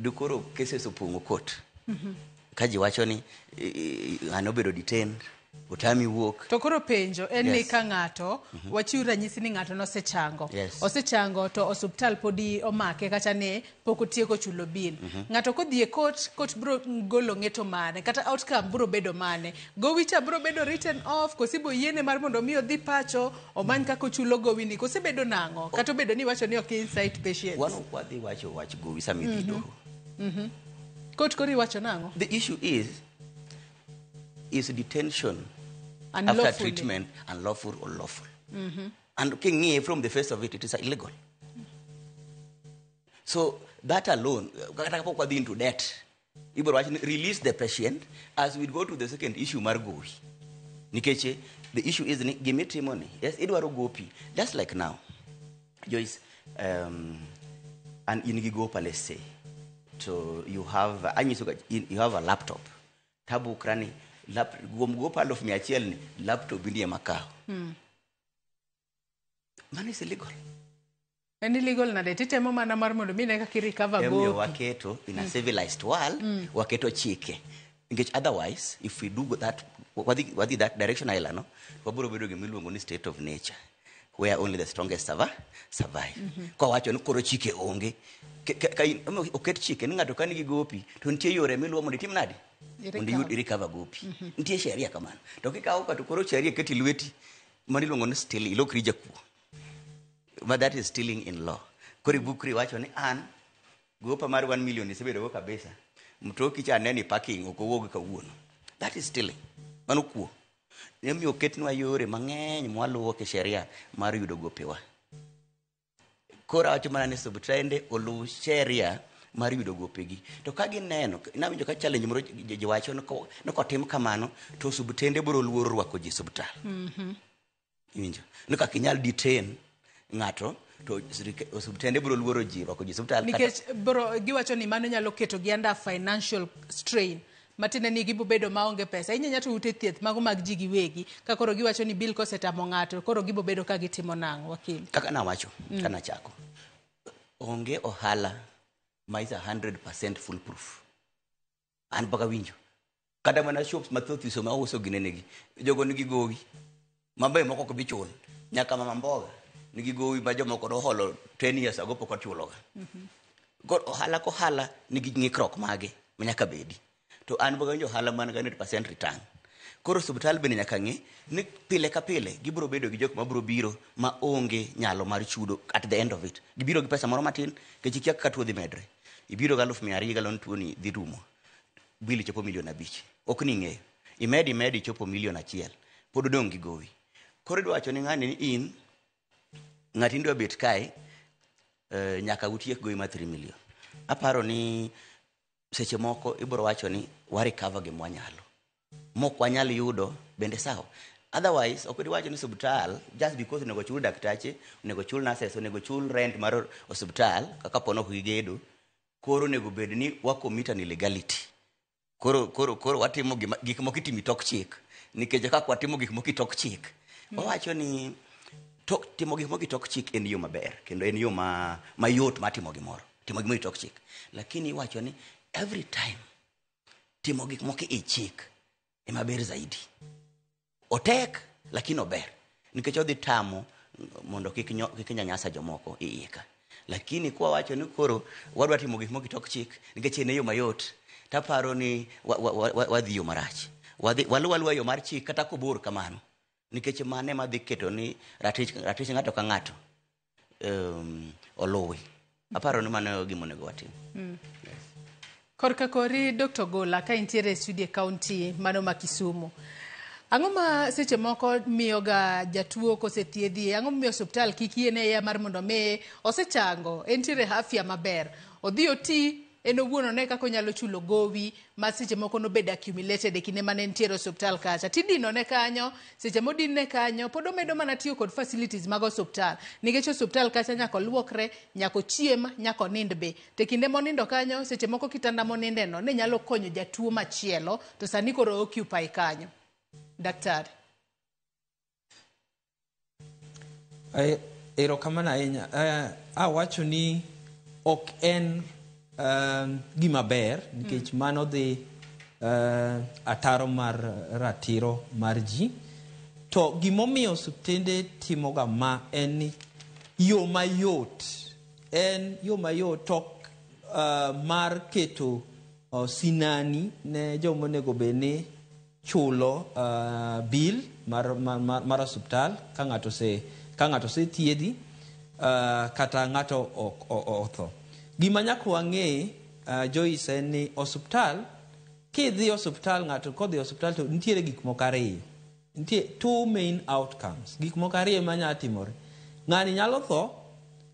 du koro cases opong'o court ka ji wacho ni ng'ano obedo detained, otami wuok. To koro penjo en ni, ka ng'ato, wachiw ranyisi ni ng'ato nosechango, osechango to osuptal podi omake, kata ni pok otieko chulo bill, ng'ato kodhi e court, court bro golo ng'eto mane, kata outcome bro bedo mane? Gowi cha bro bedo written off, koso ibo yiene mar mondo mi odhi pacho omany kaka ochulo gowi ni, koso bedo nang'o? Kata obedo ni iwacho ni ok incite patients. Wan ok wadhi wacho wach gowi sama idhi doho. Court koro iwacho nang'o? The issue is detention after Unlawfully. treatment unlawful or lawful? And king'iye from the face of it, it is illegal. So that alone, kata kapok wadhi into debt, ibiro wach ni release the patient as we go to the second issue mar gowi. Nikech the issue is ni gimitimo ni, yes, idwaro gopi. Just like now, Joyce, and in gi gopa, let's say, so you have, anyiso ga, you have a laptop. Tabukra ni, kuom gopa 100,000 ni, laptop ni ema kawo. Mano is illegal. En illegal nade? Titemo mana mar mondo mi ne kaka i-recover Emomiyo gopi. waketo in a civilized world, waketo chike. Nikech otherwise, if we do that, wadhi that direction aila no, wabiro bedo gima iluongo ni state of nature, where only the strongest survive. Kwa wacho ni koro chike onge. Ka oket chike ni ng'ato ka nigi gopi, to nitie yore miluwo mondo itim nade? Mondo iyud i-recover gopi. Nitie sheria kamano. To kikawo ka to koro sheria keti lweti, mano iluongo ni stealing, ilokri jakuo. But that is stealing in law. Koro ibukri wacho ni an gopa mar 1 million isebedo go kabisa. Mtoki cha aneni parking, ok owuog kawuono. That is stealing. Mano kuo. Emomiyo oketnwa yore mang'eny mwaluwo kisheria mar yudo gopewa. Koro awacho mana ni osiptende oluw sheria mar yudo gopegi. To ka gineno, nawinjo ka challenge moro ji wacho ni kotim kamano to osiptende biro luoro rwako ji e osiptal. Iwinjo? Ni kaka inyal detain ng'ato to osiptende biro luoro ji rwako ji e osiptal. Nikech bro giwacho ni mano nyalo keto gi under financial strain, matiende ni gibo bedo maonge pesa. Inyanya to ute thieth mago mag ji giwegi ka koro giwacho ni bill kosetamo ng'ato, koro gibo bedo ka gitimo nang'o, wakili? Kaka nawacho kanachako, onge ohala ma is 100% full proof. An pok awinjo kata mana shops mathoth iso mauso ginenegi, jogo nigi gowi mabe moko ok bi chul. Nyaka mama mboga nigi gowi ma jomoko noholo 10 years ago pok ochuloga. Koro ohala kohala nigi ng'ikruok mage ma nyaka bedi, to an pok awinjo ohala man gi 100% return. Koro osiptal bende nyaka ng'i ni pile ka pile gibiro bedo gi jok mabiro biro ma onge nyalo mar chudo. At the end of it, gibiro gi pesa moro matin, nikech ikia kaka tuo dhi medre. Ibiro gi 200,000 galon, tuo ni dhi rumo, bill chopo 5 million, ok ni ing'eyo, imed imed ichopo 1 million, pod odong' gi gowi. Koro idwa wacho ni ng'ani ni in ng'ati idwa bet kae, nyaka utiek gowi mar 3 million. Aparo ni seche moko ibiro wacho ni wa recover gima wanyalo, mok wanyal yudo bende sawa. Otherwise ok diwacho ni osiptal, just because onego chul daktache, onego chul nurses, onego chul rent mar osiptal, kaka pono ok gigedo, koro onego bed ni wa commit an illegality. Koro watimo gima, gik moko itimo e tok chik, nikech kaka watimo gik moko e tok chik, wawacho ni tok, timo gik moko e tok chik en yo maber kendo en yo ma mayot mar timo gimoro, timo gimoro e tok chik. Lakini iwacho ni every time timo gik moko e chik ema ber zaidi. Otek lakini ober, nikech odhi tamo mondo kik nyanyasa jomoko e iye ka. Lakini kwa wacho ni koro wadwa timo gik moko e tok chik nikech en e yo mayot, taparo ni wadhi yo marach. Waluw aluwa yo mar chik kata kobor kamano, nikech mano ema dhi keto ni ratich ng'ato ka ng'ato oluwi. Aparo ni mano e gima onego watim. Korka kori, Dr. Gola, ka intiere e studio e county mano ma Kisumu. Ang'o ma seche moko miyo ga jatuo kosethiedhi? Ang'o momiyo osiptal kik yiene ya mar mondo mi osechango, entiere afya maber, odhi oti En owuon one kaka onyalo chulo gowi ma seche moko nobedo accumulated e kinde mane entiere e osuptal kacha. Tidinone kanyo, seche modinne kanyo, pod omedo mana tiyo kod facilities mag osuptal. Nikech osuptal kacha nyaka oluokre, nyaka ochiem, nyaka onind be. To e kinde monindo kanyo, seche moko kitanda monindeno ne nyalo konyo jatuo machielo, to sani koro occupy kanyo. Daktari. Erokamano ahinya. Awacho ni ok en gima ber nikech mano dhi ataro mar ratiro mar ji. To gimomiyo osiptende timoga ma en ni yo mayot en yo mayot to mar keto sinani ne joma onego bed ni chulo bill mar osiptal ka ng'ato ose ka ng'ato osethiedhi kata ng'ato otho. Gima nyaka wang'e, Joyce, en ni osiptal kidhi osiptal, ng'ato kodhi osiptal to nitiere gik moko ariyo. Nitie two main outcomes. Gik moko ariyo manyalo timore. Ng'ani nyalo tho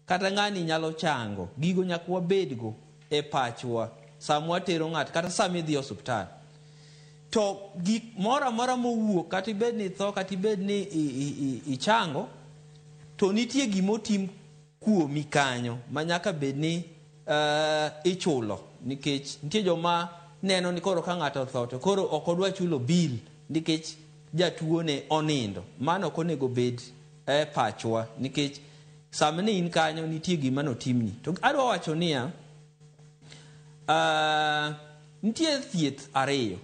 kata ng'ani nyalo chango. Gigo nyaka wabedgo e pachwa sama watero ng'ato kata sama idhi osiptal. To gik moro amora mowuok, kata ibed ni itho kata ibed ni ichango, to nitie gimotim kuomi kanyo ma nyaka bed ni ichulo, nikech nitie joma neno ni koro ka ng'ato otho to koro ok odwa chulo bill nikech jatuo ne onindo. Mano ok onego bed e pachwa, nikech sama ne in kanyo nitie gima notimni. To adwa wacho niya, nitie thieth ariyo.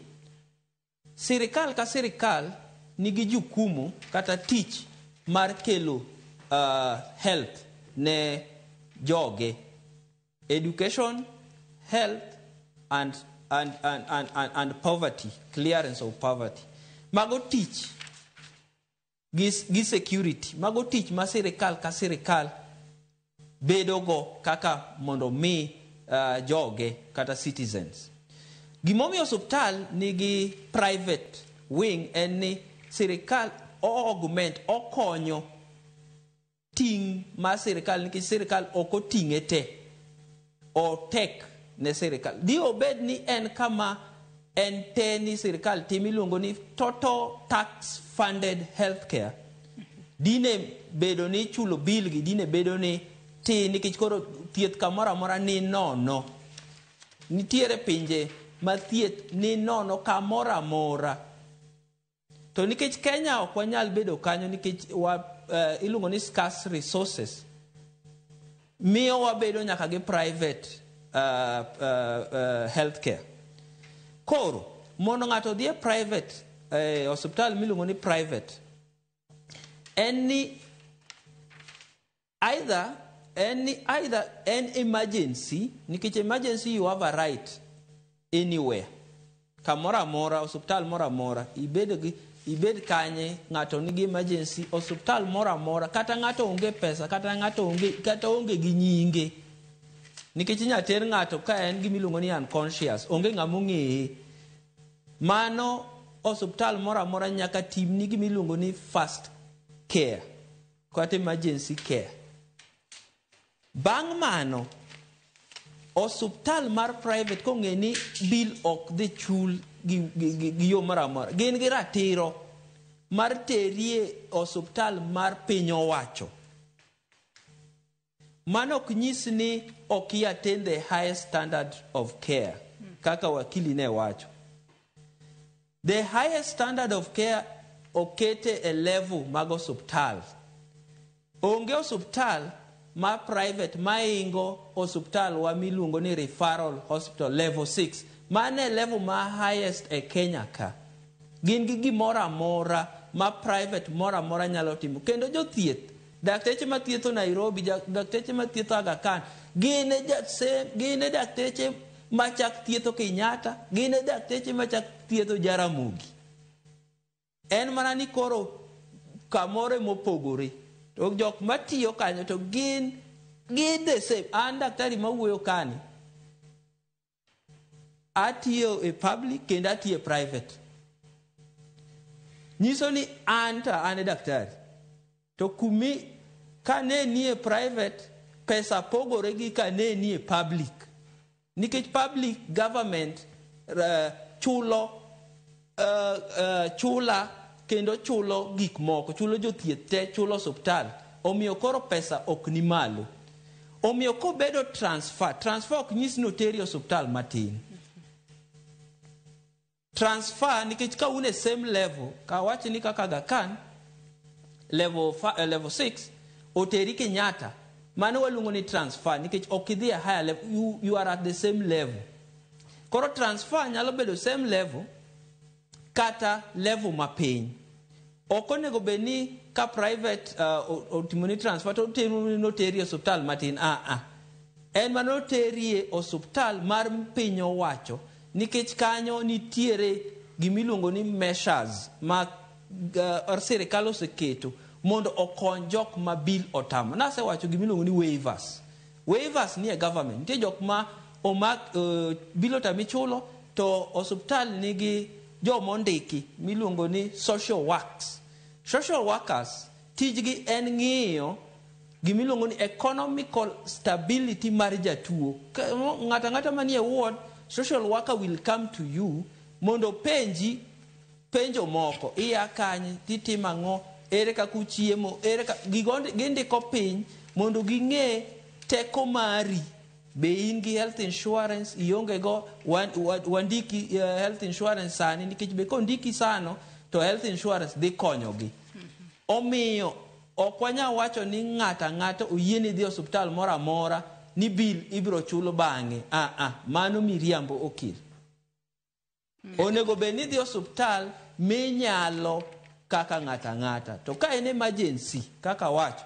Sirikal ka sirikal nigi jukumu kata tich mar kelo health ne joge. Education, health, and poverty, clearance of poverty. Mago tich gi security. Mago tich ma sirikal ka sirikal bedogo kaka mondo mi joge kata citizens. Gimomiyo osuptal nigi private wing en ni sirikal o augment, okonyo ting' mar sirikal, nikech sirikal ok oting'e te. Otek ne sirikal. Di obed ni en kama en te ni sirikal timo iluongo ni total tax funded healthcare. Dine bedo ni chulo bill gi dine bedo ni tin, nikech koro thieth kamoro amora ni nono. Nitiere pinje ma thieth ni nono kamoro amora. To nikech Kenya ok wanyal bedo kanyo nikech wa, iluongo ni scarce resources, miyo wabedo nyaka gi private healthcare. Koro, mondo ng'ato odhi e private osiptal miluongo ni private, en ni either en emergency, nikech emergency you have a right anywhere. Kamoro amora, osiptal moro amora, ibed gi ibed kanye, ng'ato nigi emergency, osiptal moro amora, kata ng'ato onge pesa, kata ng'ato onge, kata onge gi nyinge. Nikech inyalo ter ng'ato ka en gimiluongo ni unconscious, onge ng'ama ong'eye. Mano osiptal moro amora nyaka timni gimiluongo ni first care kata emergency care. Bang' mano, osuptal mar private kong'e ni bill ok dhi chul gi yo moro amora, gin gi ratiro mar terie osuptal mar piny owacho. Mano ok nyis ni ok i attain the highest standard of care, kaka wakili ne wacho. The highest standard of care okete e level mag osuptal. Onge osuptal ma private maingo osuptal wa miluongo ni referral hospital level 6. Mano e level ma highest e Kenya ka. Gin gi gimoro amora ma private moro amora nyalo timo. Kendo jothieth, dakteche mathietho Nairobi, dakteche mathietho Aga Khan, gin e dakteche machak thietho Kenyatta, gin e dakteche machak thietho Jaramogi. En mana ni koro kamoro mopogore. To jok matiyo kanyo to gin the same. An daktari mawuoyo kani, atiyo e public kendo atiyo e private. Nyiso ni an to an e daktari. To kumi kane nie private, pesa pogore gi kane nie public. Nikech public government chulo chula kendo chulo gik moko, chulo jothieth te, chulo osuptal. Omiyo koro pesa ok ni malo. Omiyo kobedo transfer, transfer ok nyis ni oteri e osuptal matin. Transfer nikech ka un e same level, ka wach ni kaka Aga Khan, level 6 oteri Kenyatta, mano waluongo ni transfer nikech ok idhi e higher level, you are at the same level. Koro transfer nyalo bedo same level kata level mapiny. Ok onego bed ni ka private otimoni transfer to oteri noteri e osuptal matin. Ah, ah. En mana oterie osuptal mar piny owacho nikech kanyo nitiere gimiluongo ni measures ma sirikal oseketo mondo okony jok ma bill otamo. Nasewacho gimiluongo ni waivers. Waivers nie government. Nitie jok ma omak bill otami chulo to osuptal nigi joma ondiki miluongo ni social works. Social workers tijgi en ng'iyo gimiluongo ni economical stability mar jatuo. Ng'ato ang'ata manie ward, social worker will come to you mondo penji penjo moko. Iya kanye, titimo ang'o, ere kaka uchiemo, ere ka gigo gindiko piny mondo ging'e teko mari. Be in gi health insurance, ionge go, wandiki health insurance sani nikech be kondiki sano to health insurance dhi konyogi. Omiyo ok wanyal wacho ni ng'ato ang'ata oyieni dhi e osuptal moro amora ni bill ibiro chulo bang'e. Ah, ah, mano miriambo okil. Onego bed ni idhi osuptal minyalo kaka ng'ato ang'ata. To ka en emergency kaka awacho,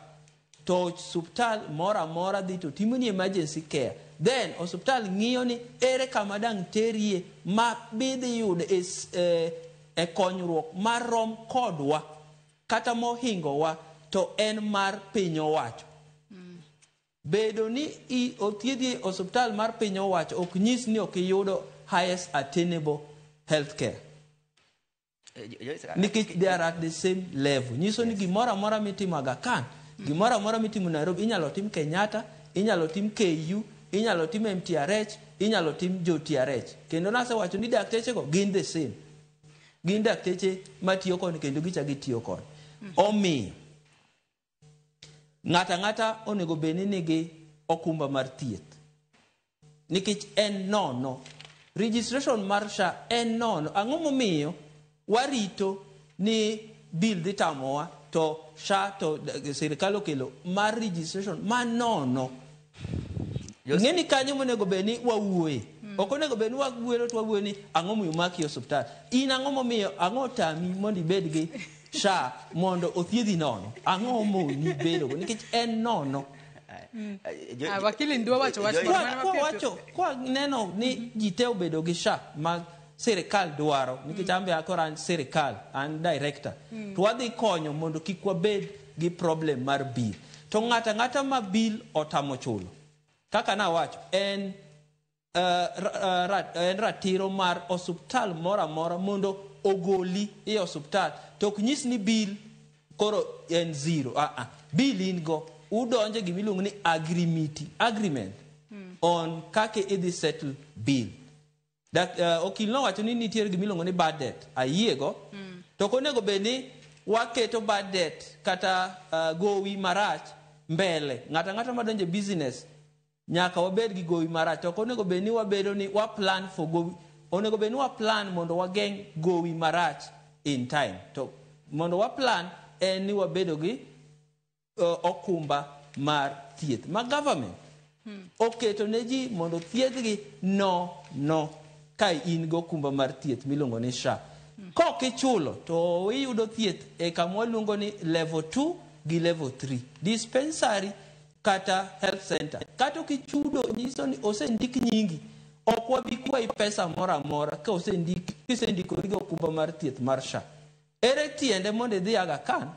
to osuptal moro amora dhi to timoni emergency care. Then osuptal ng'iyo ni ere kama dang' terie ma bidhi yudo e konyruok marom kodwa kata mohingowa to en mar piny owacho. Bedo ni othiedhi e osuptal mar piny owacho ok nyis ni ok iyudo highest attainable health care. Nikech they are at the same level. Nyiso ni gimoro amora mitimo Aga Khan, gimoro amora mitimo Nairobi, inyalo tim Kenyatta, inyalo tim KU, inyalo tim MTRH, inyalo tim jo TRH. Kendo nasewacho ni daktechego gin the same. Gin dakteche matiyo koni kendo gicha gitiyo koni. Omiyo, ng'ato ang'ata onego bed ni nigi okumba mar thieth. Nikech en nono. Registration mar SHA en nono. Ang'o momiyo warito ni bill dhi tamowa to SHA to sirikal okelo mar registration ma nono. Ing'e ni kanyo monego bed ni wawuoye. Ok onego bed ni wawuoyo to wawuoyo ni ang'o momiyo omaki e osuptal. In ang'o momiyo ang'o otami mondo ibed gi SHA mondo othiedhi nono. Ang'o moni bedo go nikech en nono. Wakili ndwa wacho wach moro mana Kwa mapiyo. Wacho kwa neno ni ji te obedo gi SHA ma sirikal dwaro nikech an be akoro an sirikal an director to wadhi konyo mondo kik wabed gi problem mar bill to ng'ato ang'ata ma bill otamo chulo kaka nawacho en en ratiro mar osuptal moro amora mondo ogoli e osuptal to ok nyis ni bill koro en zero. Ah, ah. Bill in go udonje gimiluongo ni agreement on kaka idhi settle bill. Okil nowacho ni nitiere gimiluongo ni bad debt. Ayiego. To ok onego bed ni waketo bad debt kata gowi marach mbele. Ng'ato ang'ata madonjo e business nyaka wabed gi gowi marach. To ok onego bed ni wabedo ni wa plan for gowi. Onego bed ni wa plan mondo wageng' gowi marach in time. To mondo wa plan en ni wabedo gi okumba mar thieth ma government oketo ne ji mondo thiedhgi no no ka in gi okumba mar thieth miluongo ni SHA. Kok ichulo to iyudo thieth e kama waluongo ni level 2 gi level 3 dispensary kata health center. Kata ok ichudo nyiso ni osendik nyingi. Ok wabi kwayi pesa moro amora ka osendik kisendikori gi okumba mar thieth mar SHA. Ere tiende mondo idhi Aga Khan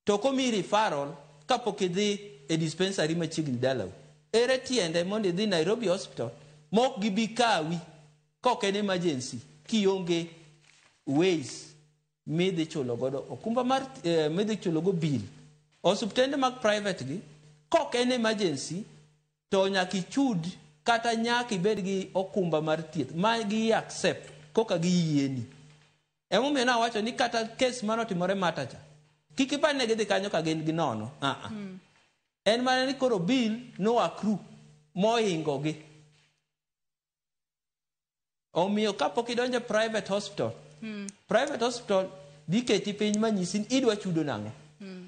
to komiyi referral kapok idhi e dispensary machiegni dalau? Ere tiende mondo idhi Nairobi Hospital mok gibi kawi kok en emergency kionge ways midhi chulo godo okumba mar midhi chulo go bill? Osuptende mag private gi kok en emergency to nyaka ichud Kata nyaka ibed gi okumba mar thieth ma gi accept koka giyieni. Emomiyo nawacho ni kata kes manotimore Mata cha, kik ipar ni gidhi kanyo ka gin gi nono. En mana ni koro bill no accrue mohingo gi. Omiyo kapok idonjo e private hospital, private hospital dhi keti piny manyisi ni idwa chudo nang'o.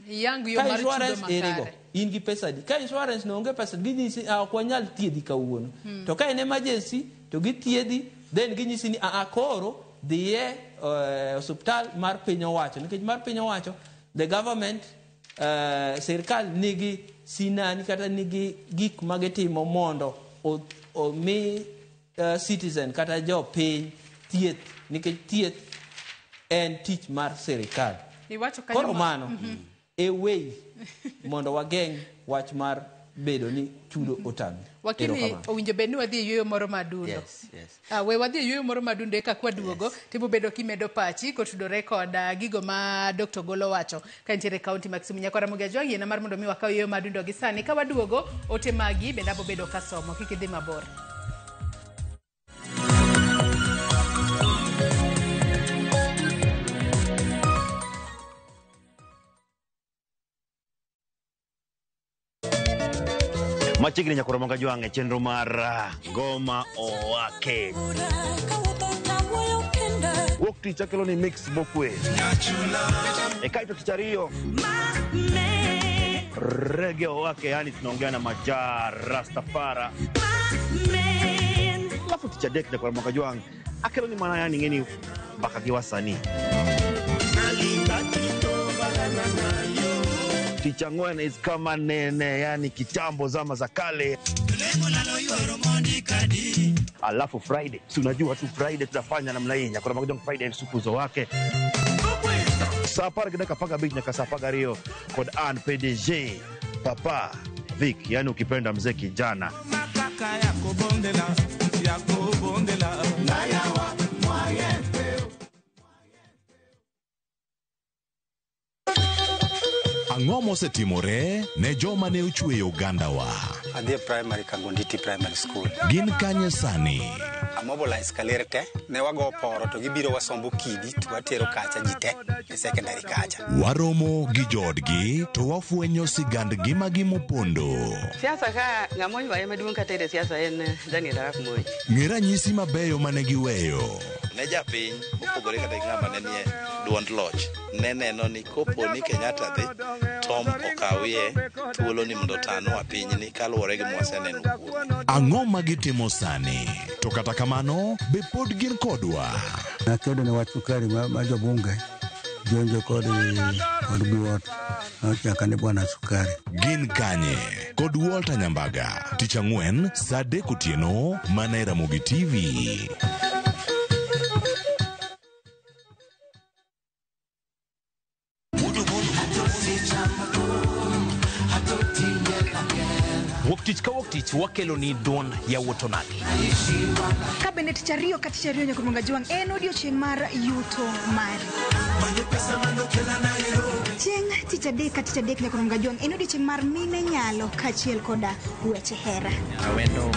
Iyang yo Ka mar chudo insurance erego, makare. in gi pesa adi? Ka insurance no onge pesa, ginyisi ah, ok wanyal thiedhi kawuono. To ka en emergency, to githiedhi, then ginyisi ni aa koro dhiye osuptal mar piny owacho. Nikech mar piny owacho, the government, sirkal nigi sinani kata nigi gik ma gitimo mondo omi citizen kata jopiny thieth, nikech thieth en tich mar sirikal. Iwacho kanyo Koro mano e way mondo wageng' wach mar bedo ni chudo otami. Wakili, Erokamano. owinjo bed ni wadhi e yueyo moro madundo. Yes. We wadhi e yueyo moro madundo eka kwaduogo, timo bedo kimedo pachi kotudore kod gigo ma Dr. Golo wacho ka nitiere e kaunti ma Kisumu. Nyakwara Ramogi Ajwang', yiena mar mondo mi wakaw yueyo madundo gi sani. Ka waduogo, ote magi bende abo bedo kasomo. Kik idhi mabor. Machiegni nyakwar Ramogi Ajwang' e chenro mar Ngoma Owake. Wuok tich akelo ni mix mokwe. E kaeto tich ariyo Reggae Owake, yani tunaongea na Maja Rastafara. Alafu tich adek nyakwar Ramogi Ajwang' akelo ni mana yani ng'eni mbaka gi wasanii. Tich ang'wen is kama nene, yani kitambo zama za kale. Alafu Friday, si unajua tu Friday tutafanya namna hii. Nyakwar Ramogi Ajwang' Friday supu zo wake. Saa apar gi dakika apar gabich nyaka saa apar gariyo kod an PDG Papa Vic, yani ukipenda mzee kijana. Ang'o mosetimore ne joma ne ochweyo ogandawa? Adhi e primary Kangonditi Primary School. Gin kanye sani? Amobilize kaler te, ne wago poro to gibiro wasombo kidi to watero kacha ji te e secondary kacha. Waromo gi joodgi to wafwenyo sigand ngimagi mopondo. Siasa ka ng'ama oywaye maduong' kata e siasa en Daniel Arap Moi. Ng'e ranyisi mabeyo mane giweyo. Ne japiny mopogore kata gi ng'ama ne nie duond loch ne neno ni kopo ni Kenyatta dhi Tom okawie thuolo ni mondo otanwa pinyni kaluwore gi mwaseneno kuome. Ang'o ma gitimo sani? To kata kamano, be pod gin kodwa? Nakedo ne wach sukari ma jobunge jonjo kod biwot nochaka ni bwana sukari. Gin kanye? Kod Walter Nyambaga. Tich ang'wen saa adek otieno mana e Ramogi TV. Wuok tich ka wuok tich wakelo ni duond yawuot onagi. Ka bende tich ariyo ka tich ariyo nyaka Ramogi Ajwang' en odiochieng' mar yuto mari. Chieng' tich adek ka tich adek nyaka Ramogi Ajwang' en odiochieng' mar mine nyalo kaachiel koda weche hera. Awendo.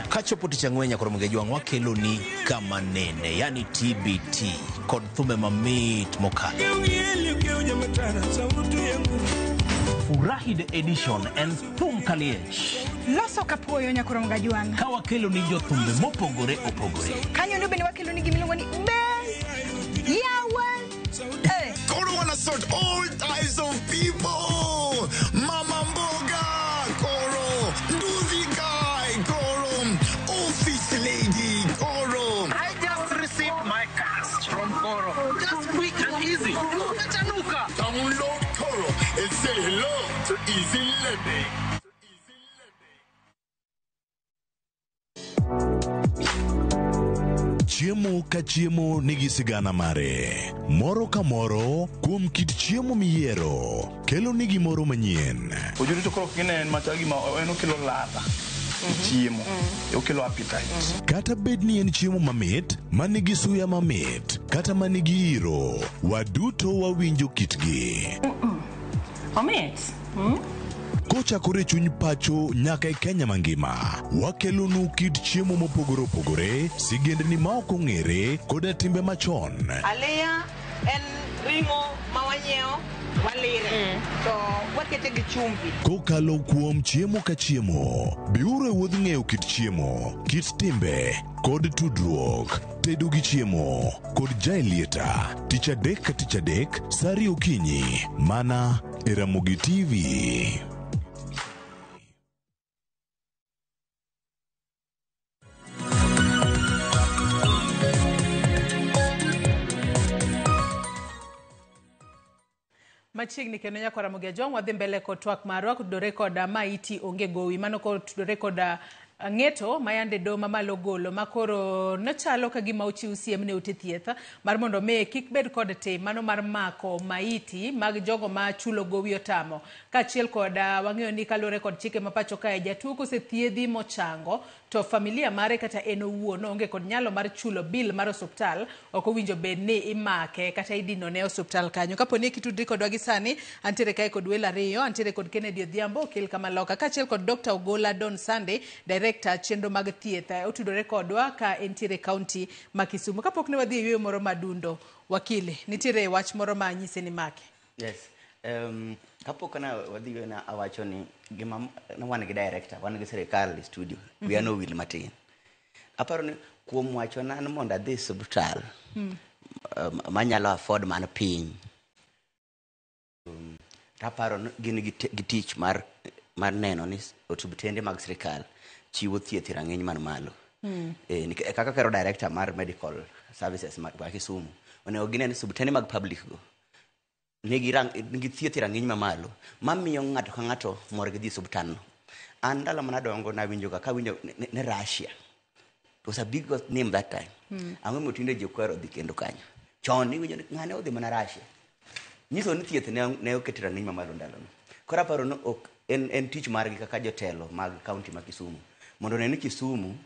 Kachopo tich ang'wen nyaka Ramogi Ajwang' wakelo ni kama nene, yani TBT kod thumbe mamit mokalo. Furahi the edition en thum kaliech. Loso kapuoyo nyaka Ramogi Ajwang'. Ka wakelo ni jothumbe mopogore opogore. Kanyo ndo bende wakelo ni gimiluongo ni Best Yawa. Koro wanna sort all types of people. Mama Mboga, Koro. Nduzi guy, Koro. Office lady, Koro. I just received my cash from Koro. Just quick and easy. Download Koro and say hello to easy lending. Chiemo ka chiemo nigi sigana mare. Moro ka moro kuom kit chiemo miyiero kelo ni gimoro manyien. Ojuri to koro kine en machal gima en okelo ladha e chiemo, okelo appetite. Kata bed ni en chiemo mamit, manigi suya mamit, kata manigi iro, waduto wawinjo kitgi. Omit. Kochakore e chuny pacho nyaka e Kenya mangima, wakelonu kit chiemo mopogore opogore, sigendni ma ok ong'ere, koda timbe machon. Aliya en ring'o ma wanyiewo walire to wakete gi chumbi. Kokalo kuom chiemo ka chiemo, biuru e wuodh ng'eyo kit chiemo, kit timbe, kod tudruok. Tedo gi chiemo kod Jaelieta, tich adek ka tich adek, sa ariyo okinyi, mana e Ramogi TV. Machiegni kendo nyako Ramogi Ajwang' wadhi mbele kod twak marwa kotudore koda maiti onge gowi mano kotudore koda ng'eto ma yande doho mamalo ogolo ma koro nochalo ka gima ochiw siem ne ute thieth mar mondo mi kik bed kod tim mano mar mako maiti mag jogo ma chulo gowi otamo. Kaachiel kod wang'eyo ni kaluwore kod chike ma pacho kae jatuo kosethiedhi mochango to familia mare kata en owuon onge kod nyalo mar chulo bill mar osuptal ok owinjo bed ni imake kata idinone e osuptal kanyo. Kapo ni kitudri kodwa gi sani, antiere kae kod welo ariyo, antiere kod Kennedy Odhiambo, okil Kamaloka, kaachiel kod Dr. Ogola Don Sunday, Director chenro mag thieth. Otudore kodwa ka entiere county ma Kisumu. Kapok ne wadhi e yueyo moro madundo, wakili, nitiere wach moro ma anyise ni make. Yes. Kapok na wadhi yueyo na awacho ni gima ne wan gi director, wan gi sirikal e studio, wiya nowil matin. Aparo ni kuom wachona ni mondo adhi e osiptal manyalo afford man piny. Taparo ni gin gi tich mar neno ni osiptende mag sirikal chiwo thieth e rang'iny man malo. Kaka kero director mar medical services ma Kisumu, onego gine ni osiptende mag public go nigi thieth e rang'iny mamalo mamiyo ng'ato ka ng'ato mor gi dhi e osiptal no. An ndalo mane adongo nawinjo ga kawinjo ne Russia. It was a big name that time. Ang'o momiyo tinde ji ok ohero dhi kendo kanyo? Chon iwinjo ni ng'ane odhi mana Russia. Nyiso ni thieth ne oket e rang'iny mamalo ndalono. Koro aparo ni ok en tich margi kaka jotelo mag county ma Kisumu mondo one ni Kisumu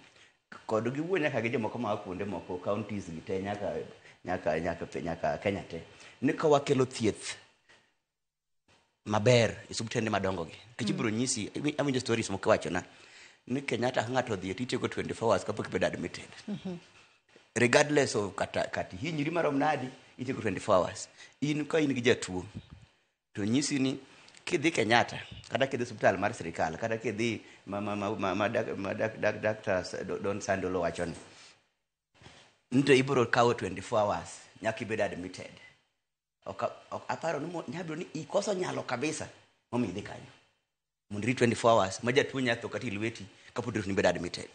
kod giwuo nyaka gi jomoko maa kuonde moko counties gi te nyaka Kenya te ni ka wakelo thieth maber e osiptende madongo gi. Nikech ibiro nyisi, awinjo stories moko iwachona ni Kenyatta ka ng'ato odhiye titieko 24 hours kapok ibedo admitted. Regardless of kata ihinyri marom nadi, itieko 24 hours. In ka in gi jatuo to nyisi ni kidhi Kenyatta kata kidhi osiptal mar sirikal kata kidhi ma Dr. Don Sandolo wacho ni to ibiro kawo 24 hours nyaka ibed admitted. Ok aparo ni nyabiro ni ikoso nyalo kabisa momiyo idhi kanyo. Mondo irit 24 hours ma jatuo nyalo tho kata e lweti kapod irito ni ibed admitted.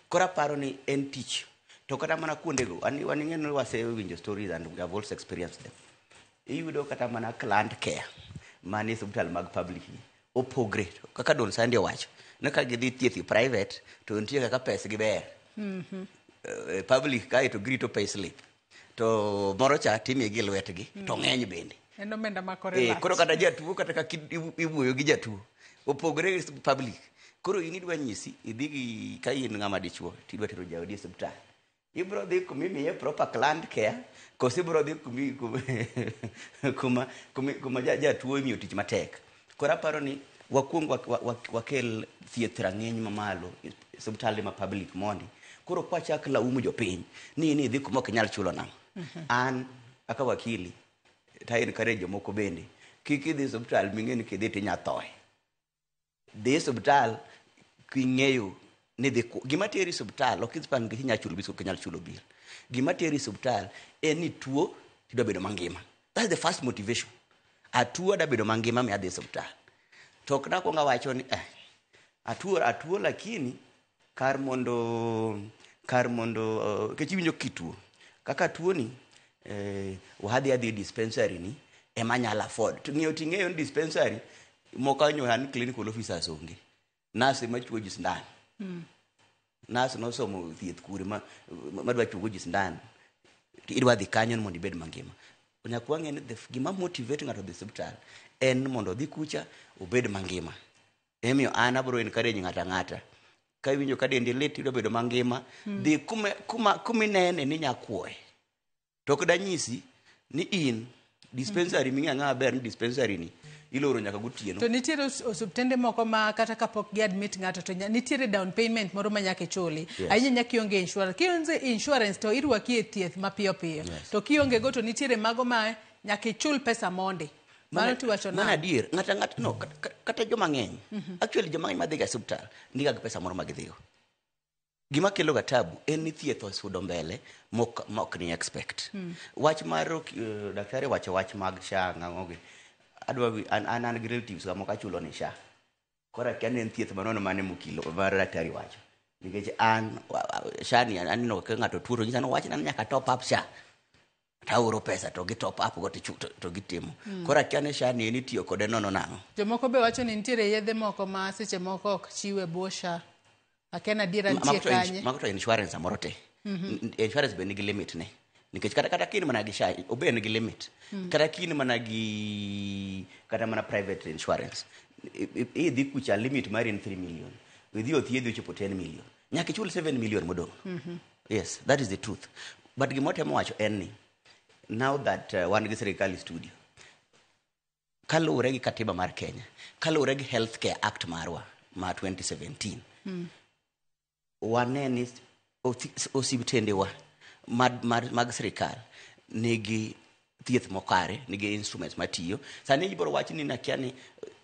Koro aparo ni en tich. To kata mana kuondego, wan ing'e ni wasewinjo stories and we have also experienced them. Iyudo kata mana client care manie osiptal mag public gi opogre. Kaka Don Sandy owacho, ni ka gidhi thieth e private to nitie kaka pesgi ber. Public kae to girito pay slip. To moro cha timiyi gi lwetgi to ng'eny bende. En omenda ma kore lach. Koro kata jatuo kata kaka iwuoyo gi jatuo opogre gi public. Koro in idwa nyisi idhi gi ka in ng'ama dichuo tidwa tero jaodi e osiptal. Ibiro dhi kuma imiye proper client care koso ibiro dhi kuma jatuo imiyo tich matek. Koro aparo ni wakuong wakel thieth rang'iny mamalo e osiptande ma public mondi. Koro kwachak laumu jopiny ni in idhi kuma ok inyal chulo nang'o. An kaka wakili to encourage jomoko bende kik idhi e osiptal ming'e ni kidhi tinya thoe. Dhi e osiptal king'eyo ni dhi gima teri e osiptal ok idhi nikech inyalo chulo bill ok inyal chulo bill. Gima teri e osiptal en ni tuo tidwa bedo mangima. That's the first motivation. Atuo adwa bedo mangima mi adhi e osiptal. To ok nakwong awacho ni atuo lakini kar mondo kech iwinjo kituo. Kaka tuo ni wadhi adhi dispensary ni ema anyalo afford. To ng'eyo ting'eyo ni dispensary moko anyo an clinical officers onge. Nurse ema chuo ji sindan. Nurse nosomo thieth kure madwa chuogo ji sindan. Idwa dhi kanyo mondo ibed mangima. Nyaka wang'e ni gima motivate ng'ato dhi osiptal en mondo odhi kucha obed mangima. Emomiyo an abiro encourage ng'ato ang'ata. Ka iwinjo ka dendi lit idwa bedo mangima, dhi kuma inene ni inya kuoye. To ok danyisi ni in dispensary ming'eyo ang'eya maber ni dispensary ni Iloro nyaka gotieno. To nitiere osuptende moko ma kata kapok gi admit ng'ato to nitiere down payment moro ma nyaka ichuli. Ahinya nyaka ionge insurance. Kionge insurance to irwaki e thieth mapiyo piyo. To kionge go to nitiere mago ma nyaka ichul pesa mondi. Mano tiwacho Mano nang'o? adier, ng'ato ang'ata no, kata joma ng'eny. Actually joma ng'eny madhiga e osiptal niga gi pesa moro ma gidhigo. Gima kelo ga tabu en ni thieth osudo mbele mok ni expect. Wach mar daktari wacho wach mag SHA ng'ang'o gi. Adwa an gi relatives ga moko achulo ni SHA. Koro akia ni en thieth manono mane mokilo mar daktari wacho. Nikech an SHA ni aneno ka ng'ato tuo to nyisa ni wachna ni nyaka top up SHA. Taoro pesa to gi top up go to gitimo. Koro akia ni SHA ni en itiyo kode nono nang'o. Jomoko be wacho ni nitiere yedhe moko ma seche moko ok chiw e bwo SHA. Akia ni adiera nitie kanye. Mago to insurance samoro te. Insurance be nigi limit ne. Nikech kata kin mana gi SHA, obe nigi limit. Kata kin mana gi kata mana private insurance. Idhi kucha limit mari en 3 million. Idhi othiedhi ochopo 10 million. Nyaka ichul 7 million modong'. Yes, that is the truth. But gima otemo wacho en ni now that wan gi sirikal e studio, kaluwore gi katiba mar Kenya, kaluwore gi Healthcare Act marwa ma 2017, wane ni osiptendewa mag sirikal nigi thieth mokare, nigi instruments matiyo. Sani ibiro wach ni nakia ni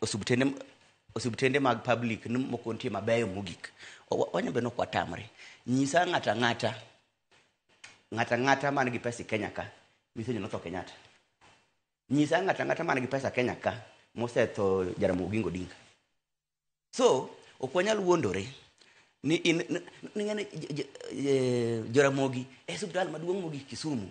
osiptende mag public ni moko nitie mabeyo mogik. Wanyalo bedo ni ok watamre. Nyisa ng'ato ang'ata, ng'ato ang'ata man gi pesa e Kenya ka, misenyo notho Kenyatta. Nyisa ng'ato ang'ata man gi pesa Kenya ka, mosetho Jaramogi Oginga Odinga. So, ok wanyal wuondore ni in ni ng'ane Jaramogi e osiptal maduong' mogik Kisumu.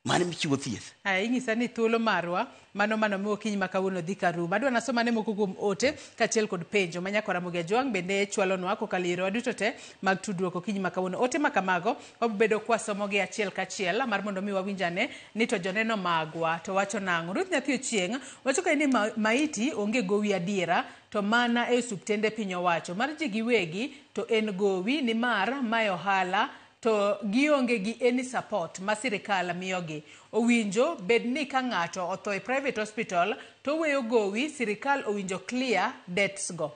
Mano michiwo thieth. Aya, inyisa ni thuolo marwa mano mi okinyi ma kawuono dhi ka rumo. Adwa nasomane moko kuom ote kaachiel kod penjo ma nyakora Ramogi Ajwang' bende chwalonwa kokalo e yorewa duto te mag tudruok okinyi ma kawuono. Ote ma kamago wabedo kwasomogi achiel kachiel mar mondo mi wawinjane ni to joneno magwa to wacho nang'o. Ruth Nyathi Ochieng' wacho ka ni maiti onge gowi adiera to mana e osuptende piny owacho mar ji giwegi to en gowi nimar mae ohala to gionge gi any support ma sirikal miyogi. Owinjo bed ni ka ng'ato otho e private hospital to weyo gowi, sirikal owinjo clear debts go.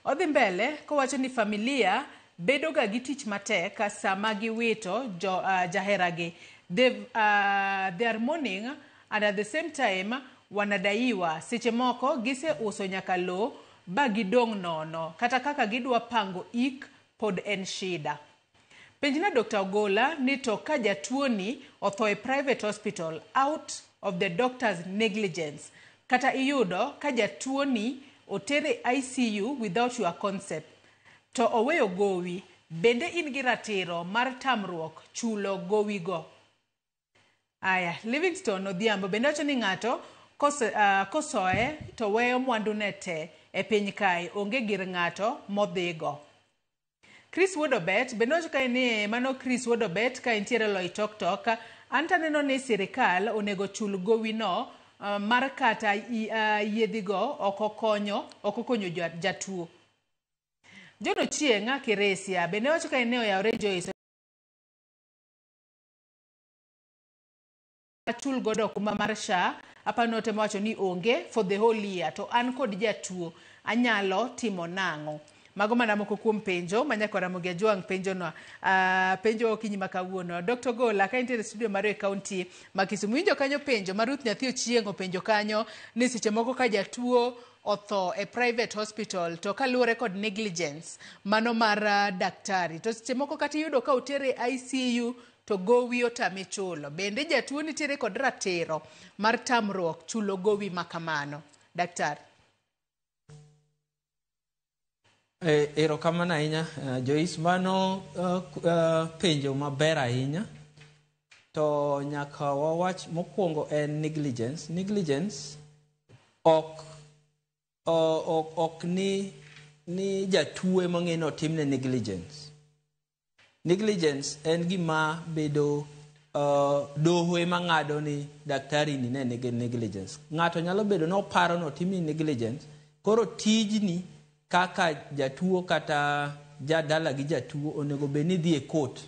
Odhi mbele kowacho ni familia bedo ga gi tich matek sama giwito jaheragi. They are mourning and at the same time wanadaiwa. Seche moko giseuso nyaka lo ba gidong' nono kata kaka gidwa pango ik pod en shida. Penjna Dr. Ogola ni to ka jatuoni otho e private hospital out of the doctor's negligence, kata iyudo ka jatuoni otere ICU without your consent to oweyo gowi, bende in gi ratiro mar tamruok chulo gowi go? Aya, Livingstone Odhiambo bende wacho ni ng'ato kosoe to weyo mwandune te e piny kae, onge gir ng'ato modhigo. Chris Wuodobet bende wacho kae ni mano Chris Wuodobet ka entiere Loitoktok, an taneno ni sirikal onego chul gowi no mar kata yiedhigo ok okonyo jatuo. John Ochieng' Kiresia bende wacho kae ni oyawre Joyce achul godo okumba mar SHA, apano temo wacho ni onge for the whole year to an kod jatuo anyalo timo nang'o? Mago mana moko kuom penjo ma nyaka Ramogi Ajwang' penjonwa. Penjo okinyi ma kawuono. Dr. Gola ka intiere e studio mar e county ma Kisumu. Winjo kanyo penjo ma Ruth Nyathi Ochieng' openjo kanyo ni seche moko ka jatuo otho e private hospital to kaluwore kod negligence mano mar daktari to seche moko kata iyudo ka otere ICU to gowi otame chulo. Bende jatuo nitiere kod ratiro mar tamruok chulo gowi ma kamano? Daktari. Erokamano ahinya Joyce, mano penjo maber ahinya. To nyaka wawach mokwongo en negligence. Negligence ok ni jatuo ema ng'e ni otimne negligence. Negligence en gima bedo doho ema ng'ado ni daktari ni ne nigi negligence. Ng'ato nyalo bedo ni oparo ni otimni negligence, koro tijni kaka jatuo kata jadala gi jatuo onego bed ni dhi e court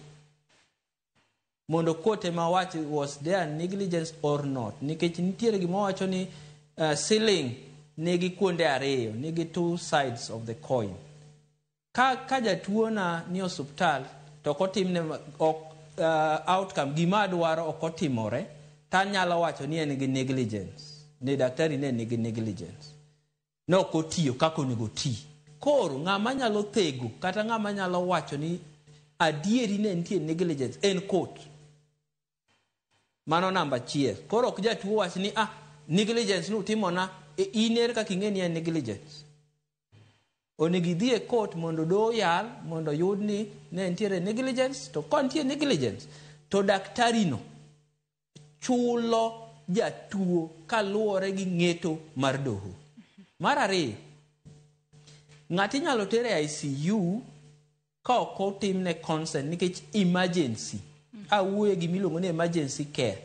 mondo court ema wach was there negligence or not. Nikech nitiere gima wacho ni siling nigi kuonde ariyo, nigi two sides of the coin. Ka jatuo na ni osuptal to ok otimne ok outcome gima adwaro ok otimore, tanyalo wacho ni en gi negligence, ni daktari ne nigi negligence, ne ok otiyo kaka onego oti. Koro ng'ama nyalo thego kata ng'ama nyalo wacho ni adieri ne nitie negligence en court. Mano namba achiel. Koro ok jatuo wach ni negligence nutimona, in ere kaka ing'e ni en negligence? Onego idhi e court mondo doho yal mondo oyud ni ne nitiere negligence, to ka nitie negligence to daktari no chulo jatuo kaluwore gi ng'eto mar doho. Mar ariyo, ng'ato inyalo ter e ICU ka ok otimne consent nikech emergency. Awuoye gimiluongo ni emergency care.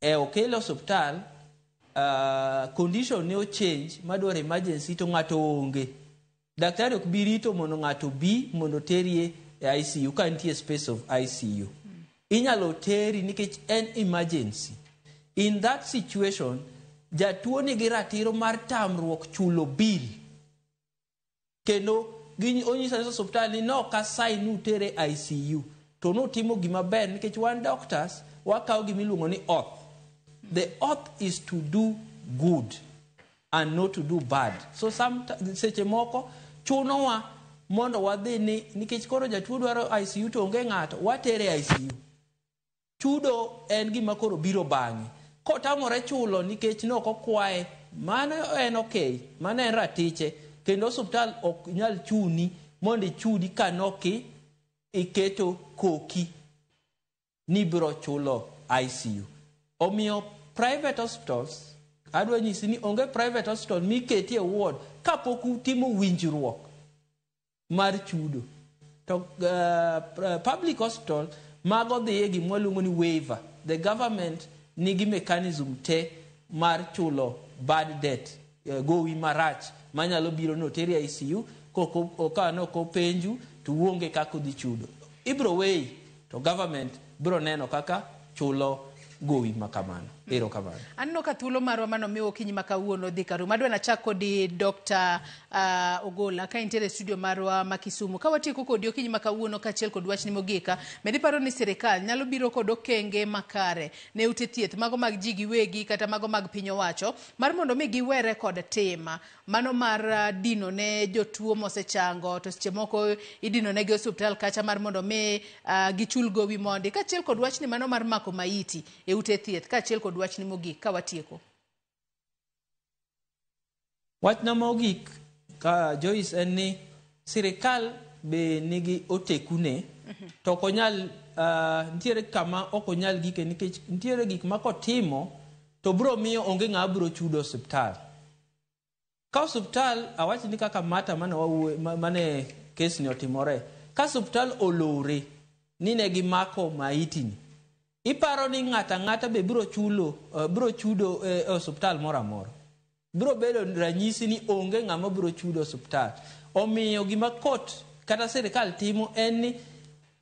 E okele osuptal, condition ne ochange madwaro emergency to ng'ato onge. Daktari ok bi rito mondo ng'ato bi mondo terie e ICU ka nitie space of ICU. Inyalo teri nikech en emergency. In that situation, jatuo nigi ratiro mar tamruok chulo bill. Kendo onyiso ni osuptal ni nok asayi ni utere ICU. To notimo gima ber nikech wan doctors wakawo gima iluongo ni oath. The oath is to do good and not to do bad. So seche moko chunowa mondo wadhi ni nikech koro jatuo dwaro ICU to onge ng'ato, watere ICU. Chudo en gima koro biro bang'e. Kotamore chulo nikech nok okwaye, mano en okay, mano en ratiche. Kendo osuptal ok nyal chuni mondo ichudi ka noki iketo koki ni biro chulo ICU. Omiyo private hospitals, adwa nyisi ni onge private hospital miketie ward kapok utimo winjruok mar chudo. To public hospital mago dhiye gima waluongo ni waiver. The government nigi mechanism te mar chulo bad debt, gowi marach manyalo biro ni oteri ICU ka nok openju to uonge kaka udhi chudo. Ibro weyi to government biro neno kaka chulo gowi makamano. Erokamano. Aneno ka thuolo marwa mano miwa okinyi ma kawuono dhi karumo. Adwa nachak kodi Dr. Ogola ka intiere e studio marwa ma Kisumu. Ka watieko kodi okinyi ma kawuono kaachiel kod wachni mogik, bende iparo ni sirikal nyalo biro kod okenge makare ne ute thieth mago mag ji giwegi kata mago mag piny owacho mar mondo mi giwere kod tim mano mar dino ne jotuo mosechango to seche moko idino negi osuptal kacha mar mondo mi gichul gowi mondi kaachiel kod wachni mano mar mako maiti e ute thieth kaachiel kod wachni mogik ka watieko. Wachna mogik ka Joyce en ni sirikal be nigi otekune to ok onyal nitiere kama ok onyal gike nikech nitiere gik ma kotimo to biro miyo onge ng'ama biro chudo osiptal. Ka osiptal awach ni kaka Mata mane wawuoye mane kes ni otimore, ka osiptal olore ni ne gimako maiti ni, iparo ni ng'ato ang'ata be biro chulo biro chudo e osiptal moro amora. Biro bedo ranyisi ni onge ng'ama biro chudo osiptal. Omiyo gima court kata sirikal timo en ni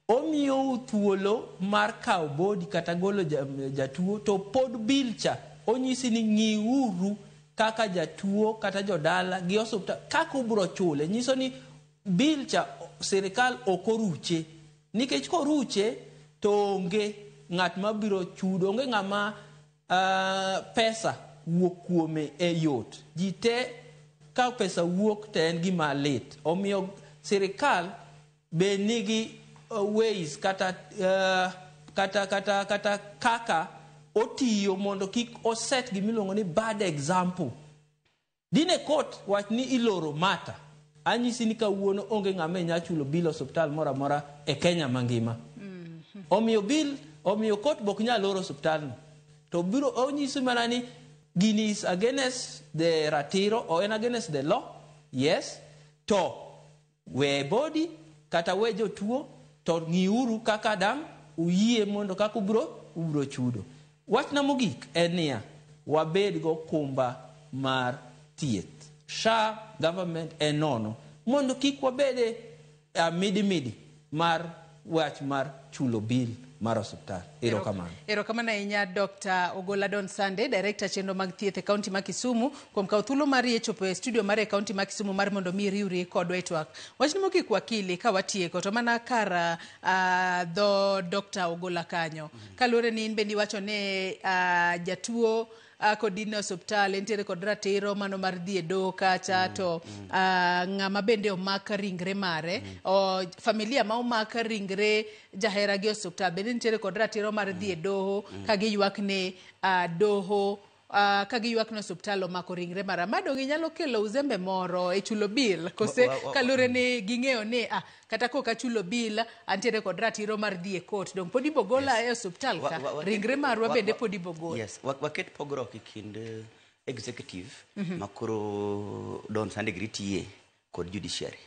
omiyou thuolo mar kawo body kata golo jatuo to pod bill cha onyisi ni ng'iuru kaka jatuo kata jodala gi osiptal kaka ubiro chule. Nyiso ni bill cha sirikal ok oruche nikech koruche to onge ng'at mabiro chudo, onge ng'ama pesa wuok kuome e yot. Ji te ka pesa wuok to en gima lit. Omiyo sirikal be nigi ways kata kaka otiyo mondo kik oset gimiluongo ni bad example. Dine court wach ni iloro Mata, anyisi ni kawuono onge ng'ama nyalo chulo bill osiptal moro amora e Kenya mangima. Omiyo bill, omiyo court bok nyal loro osiptal no. To biro onyisi mana ni gini is against the ratiro or en against the law, yes, to we body kata we jotuo to ng'iuru kaka dang' uyie mondo kaka ubiro chudo. Wachna mogik en niya, wabed go kumba mar thieth. SHA government en nono mondo kik wabede midimidi mar wach mar chulo bill mar osiptal. Erokamano. Erokamano ahinya Dr. Ogola Don Sande, Director chenro mag thieth e kaunti ma Kisumu, kuom kawo thuolo mari e chopo e studio mar e kaunti ma Kisumu mar mondo mi riwri kodwa e twak. Wachni mogik wakili ka watieko to mana kar dho Dr. Ogola kanyo. Kaluwore ni in bende iwacho ni jatuo kodin e osiptal entiere kod ratiro mano mar dhi e doho kacha to ng'ama bende omak ringre mare o familia ma omak ringre jahera gi osiptal bende nitiere kod ratiro mar dhi e doho ka giywak ne doho ka giywak ne osiptal omako ringre mara. Ma dong' inyalo kelo uzembe moro e chulo bill kose kaluwore ni ging'eyo ni kata kok achulo bill antiere kod ratiro mar dhi e court dong' pod ibogola e osiptal ka ringre marwa bende pod ibogol. Yes, waket pogruok e kind executive makoro Don Sande gi tiye kod judiciary.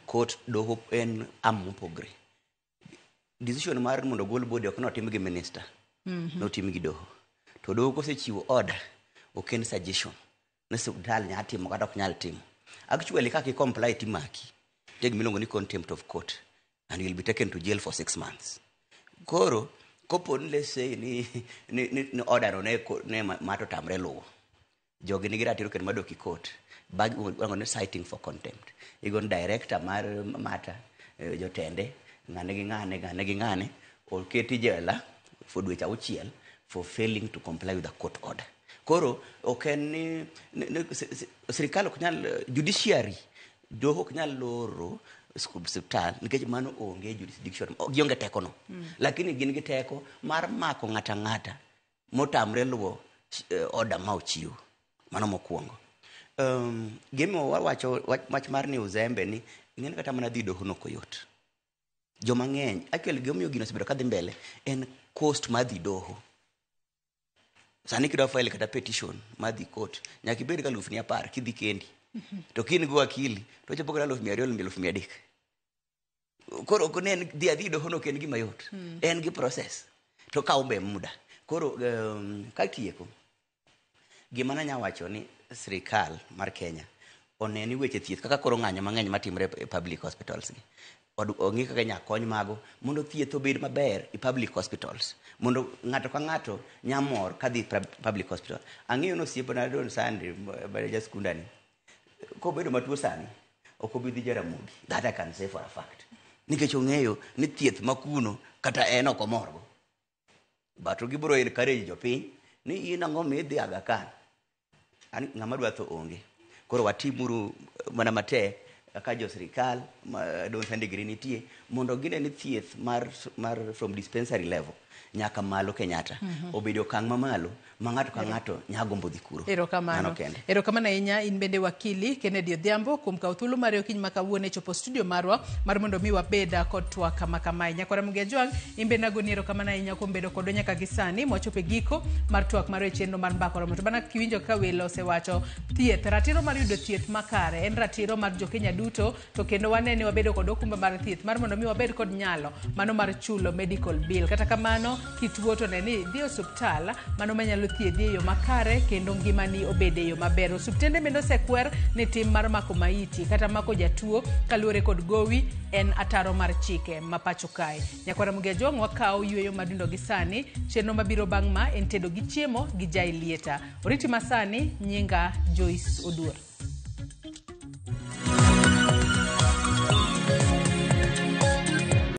Court doho en arm mopogre. Decision mar mondo ogol body ok notim gi minister, notim gi doho. To doho kosechiwo order, ok en suggestion ni osiptal nyalo timo kata ok nyal timo. Actually kaka i comply timaki, nitie gima iluongo ni contempt of court and you will be taken to jail for 6 months. Koro kopo ni let's say ni order no ne mato tamre luwo, jogi nigi ratiro kendo madok e court bag iluongo ni citing for contempt. Igo ni director mar Mata, jotende, ng'ane gi ng'ane, ng'ane gi ng'ane, oketi jela for dweche 6 for failing to comply with the court order. Koro ok en ni sirikal ok nyal, judiciary doho ok nyal loro osiptal nikech mano onge jurisdiction, gionge teko no. Lakini gin gi teko mar mako ng'ata ng'ata motamre luwo order ma ochiw. Mano mokwongo. Gima wawacho wach mar ni uzembe ni ing'eni kata mana dhi doho nok oyot. Joma ng'eny actually gimomiyo gino osebedo kadhi mbele en cost mar dhi doho. Sani kidwa file kata petition mar dhi court nyaka ibed ga 10,000 kidhi kendi. To kin gi wakili to chopo kata 200,000 300,000. Koro ok ne en dhi adhi doho no ok en gima yot. En gi process to kawo be muda. Koro katieko gima nanya wacho ni sirikal mar Kenya one ni weche thieth kaka koro ng'anyo mang'eny matimore e public hospitals gi ong'i kaka inya kony mago mondo thieth obed maber e public hospitals mondo ng'ato ka ng'ato nyamor kadhi public hospital. Ang'eyo ni osiepna Don Sande ja skundani kobedo matuo sani ok obi dhi Jaramogi, that I can say for a fact, nikech ong'eyo ni thieth makuno kata en ok omorgo. But gibiro encourage jopiny ni in ang'o midhi Aga Khan, an ng'ama dwa tho onge. Koro watimuru mana matek kaka jo sirikal Don Sande giri nitie mondo gine ni thieth mar from dispensary level nyaka malo Kenyatta obedo okang' mamalo ma ng'ato ka ng'ato nyagombo dhi kuro. Erokamano. Erokamano ahinya in bende wakili Kennedy Odhiambo kuom kawo thuolo mari okinyi ma kawuono e chopo studio marwa mar mondo mi wabed kod twak kama kamae. Nyakwara Ramogi Ajwang', in bende nagoni erokamano ahinya kuom bedo kodwa nyaka gi sani mwachopo e giko mar twak mar e chenro mar Mbaka Oromo. To mana kiwinjo ka welo osewacho thieth, ratiro mar yudo thieth makare en ratiro mar jokenya duto, to kendo wanene wabedo kod okumba mar thieth mar mondo mi wabed kod nyalo mano mar chulo medical bill. Kata kamano kituo to ne ni dhi osiptal mano manyalo thiedhi e yo makare kendo ngimani obed e yo maber. Osiptende bende osekwer ni tim mar mako maiti kata mako jatuo kaluwore kod gowi en ataro mar chike ma pacho kae. Nyakwara Ramogi Ajwang' wakawo yweyo madundo gi sani. Chenro mabiro bang' ma en tedo gi chiemo gi Jai Lieta. Oriti masani, nyinga Joyce Oduor.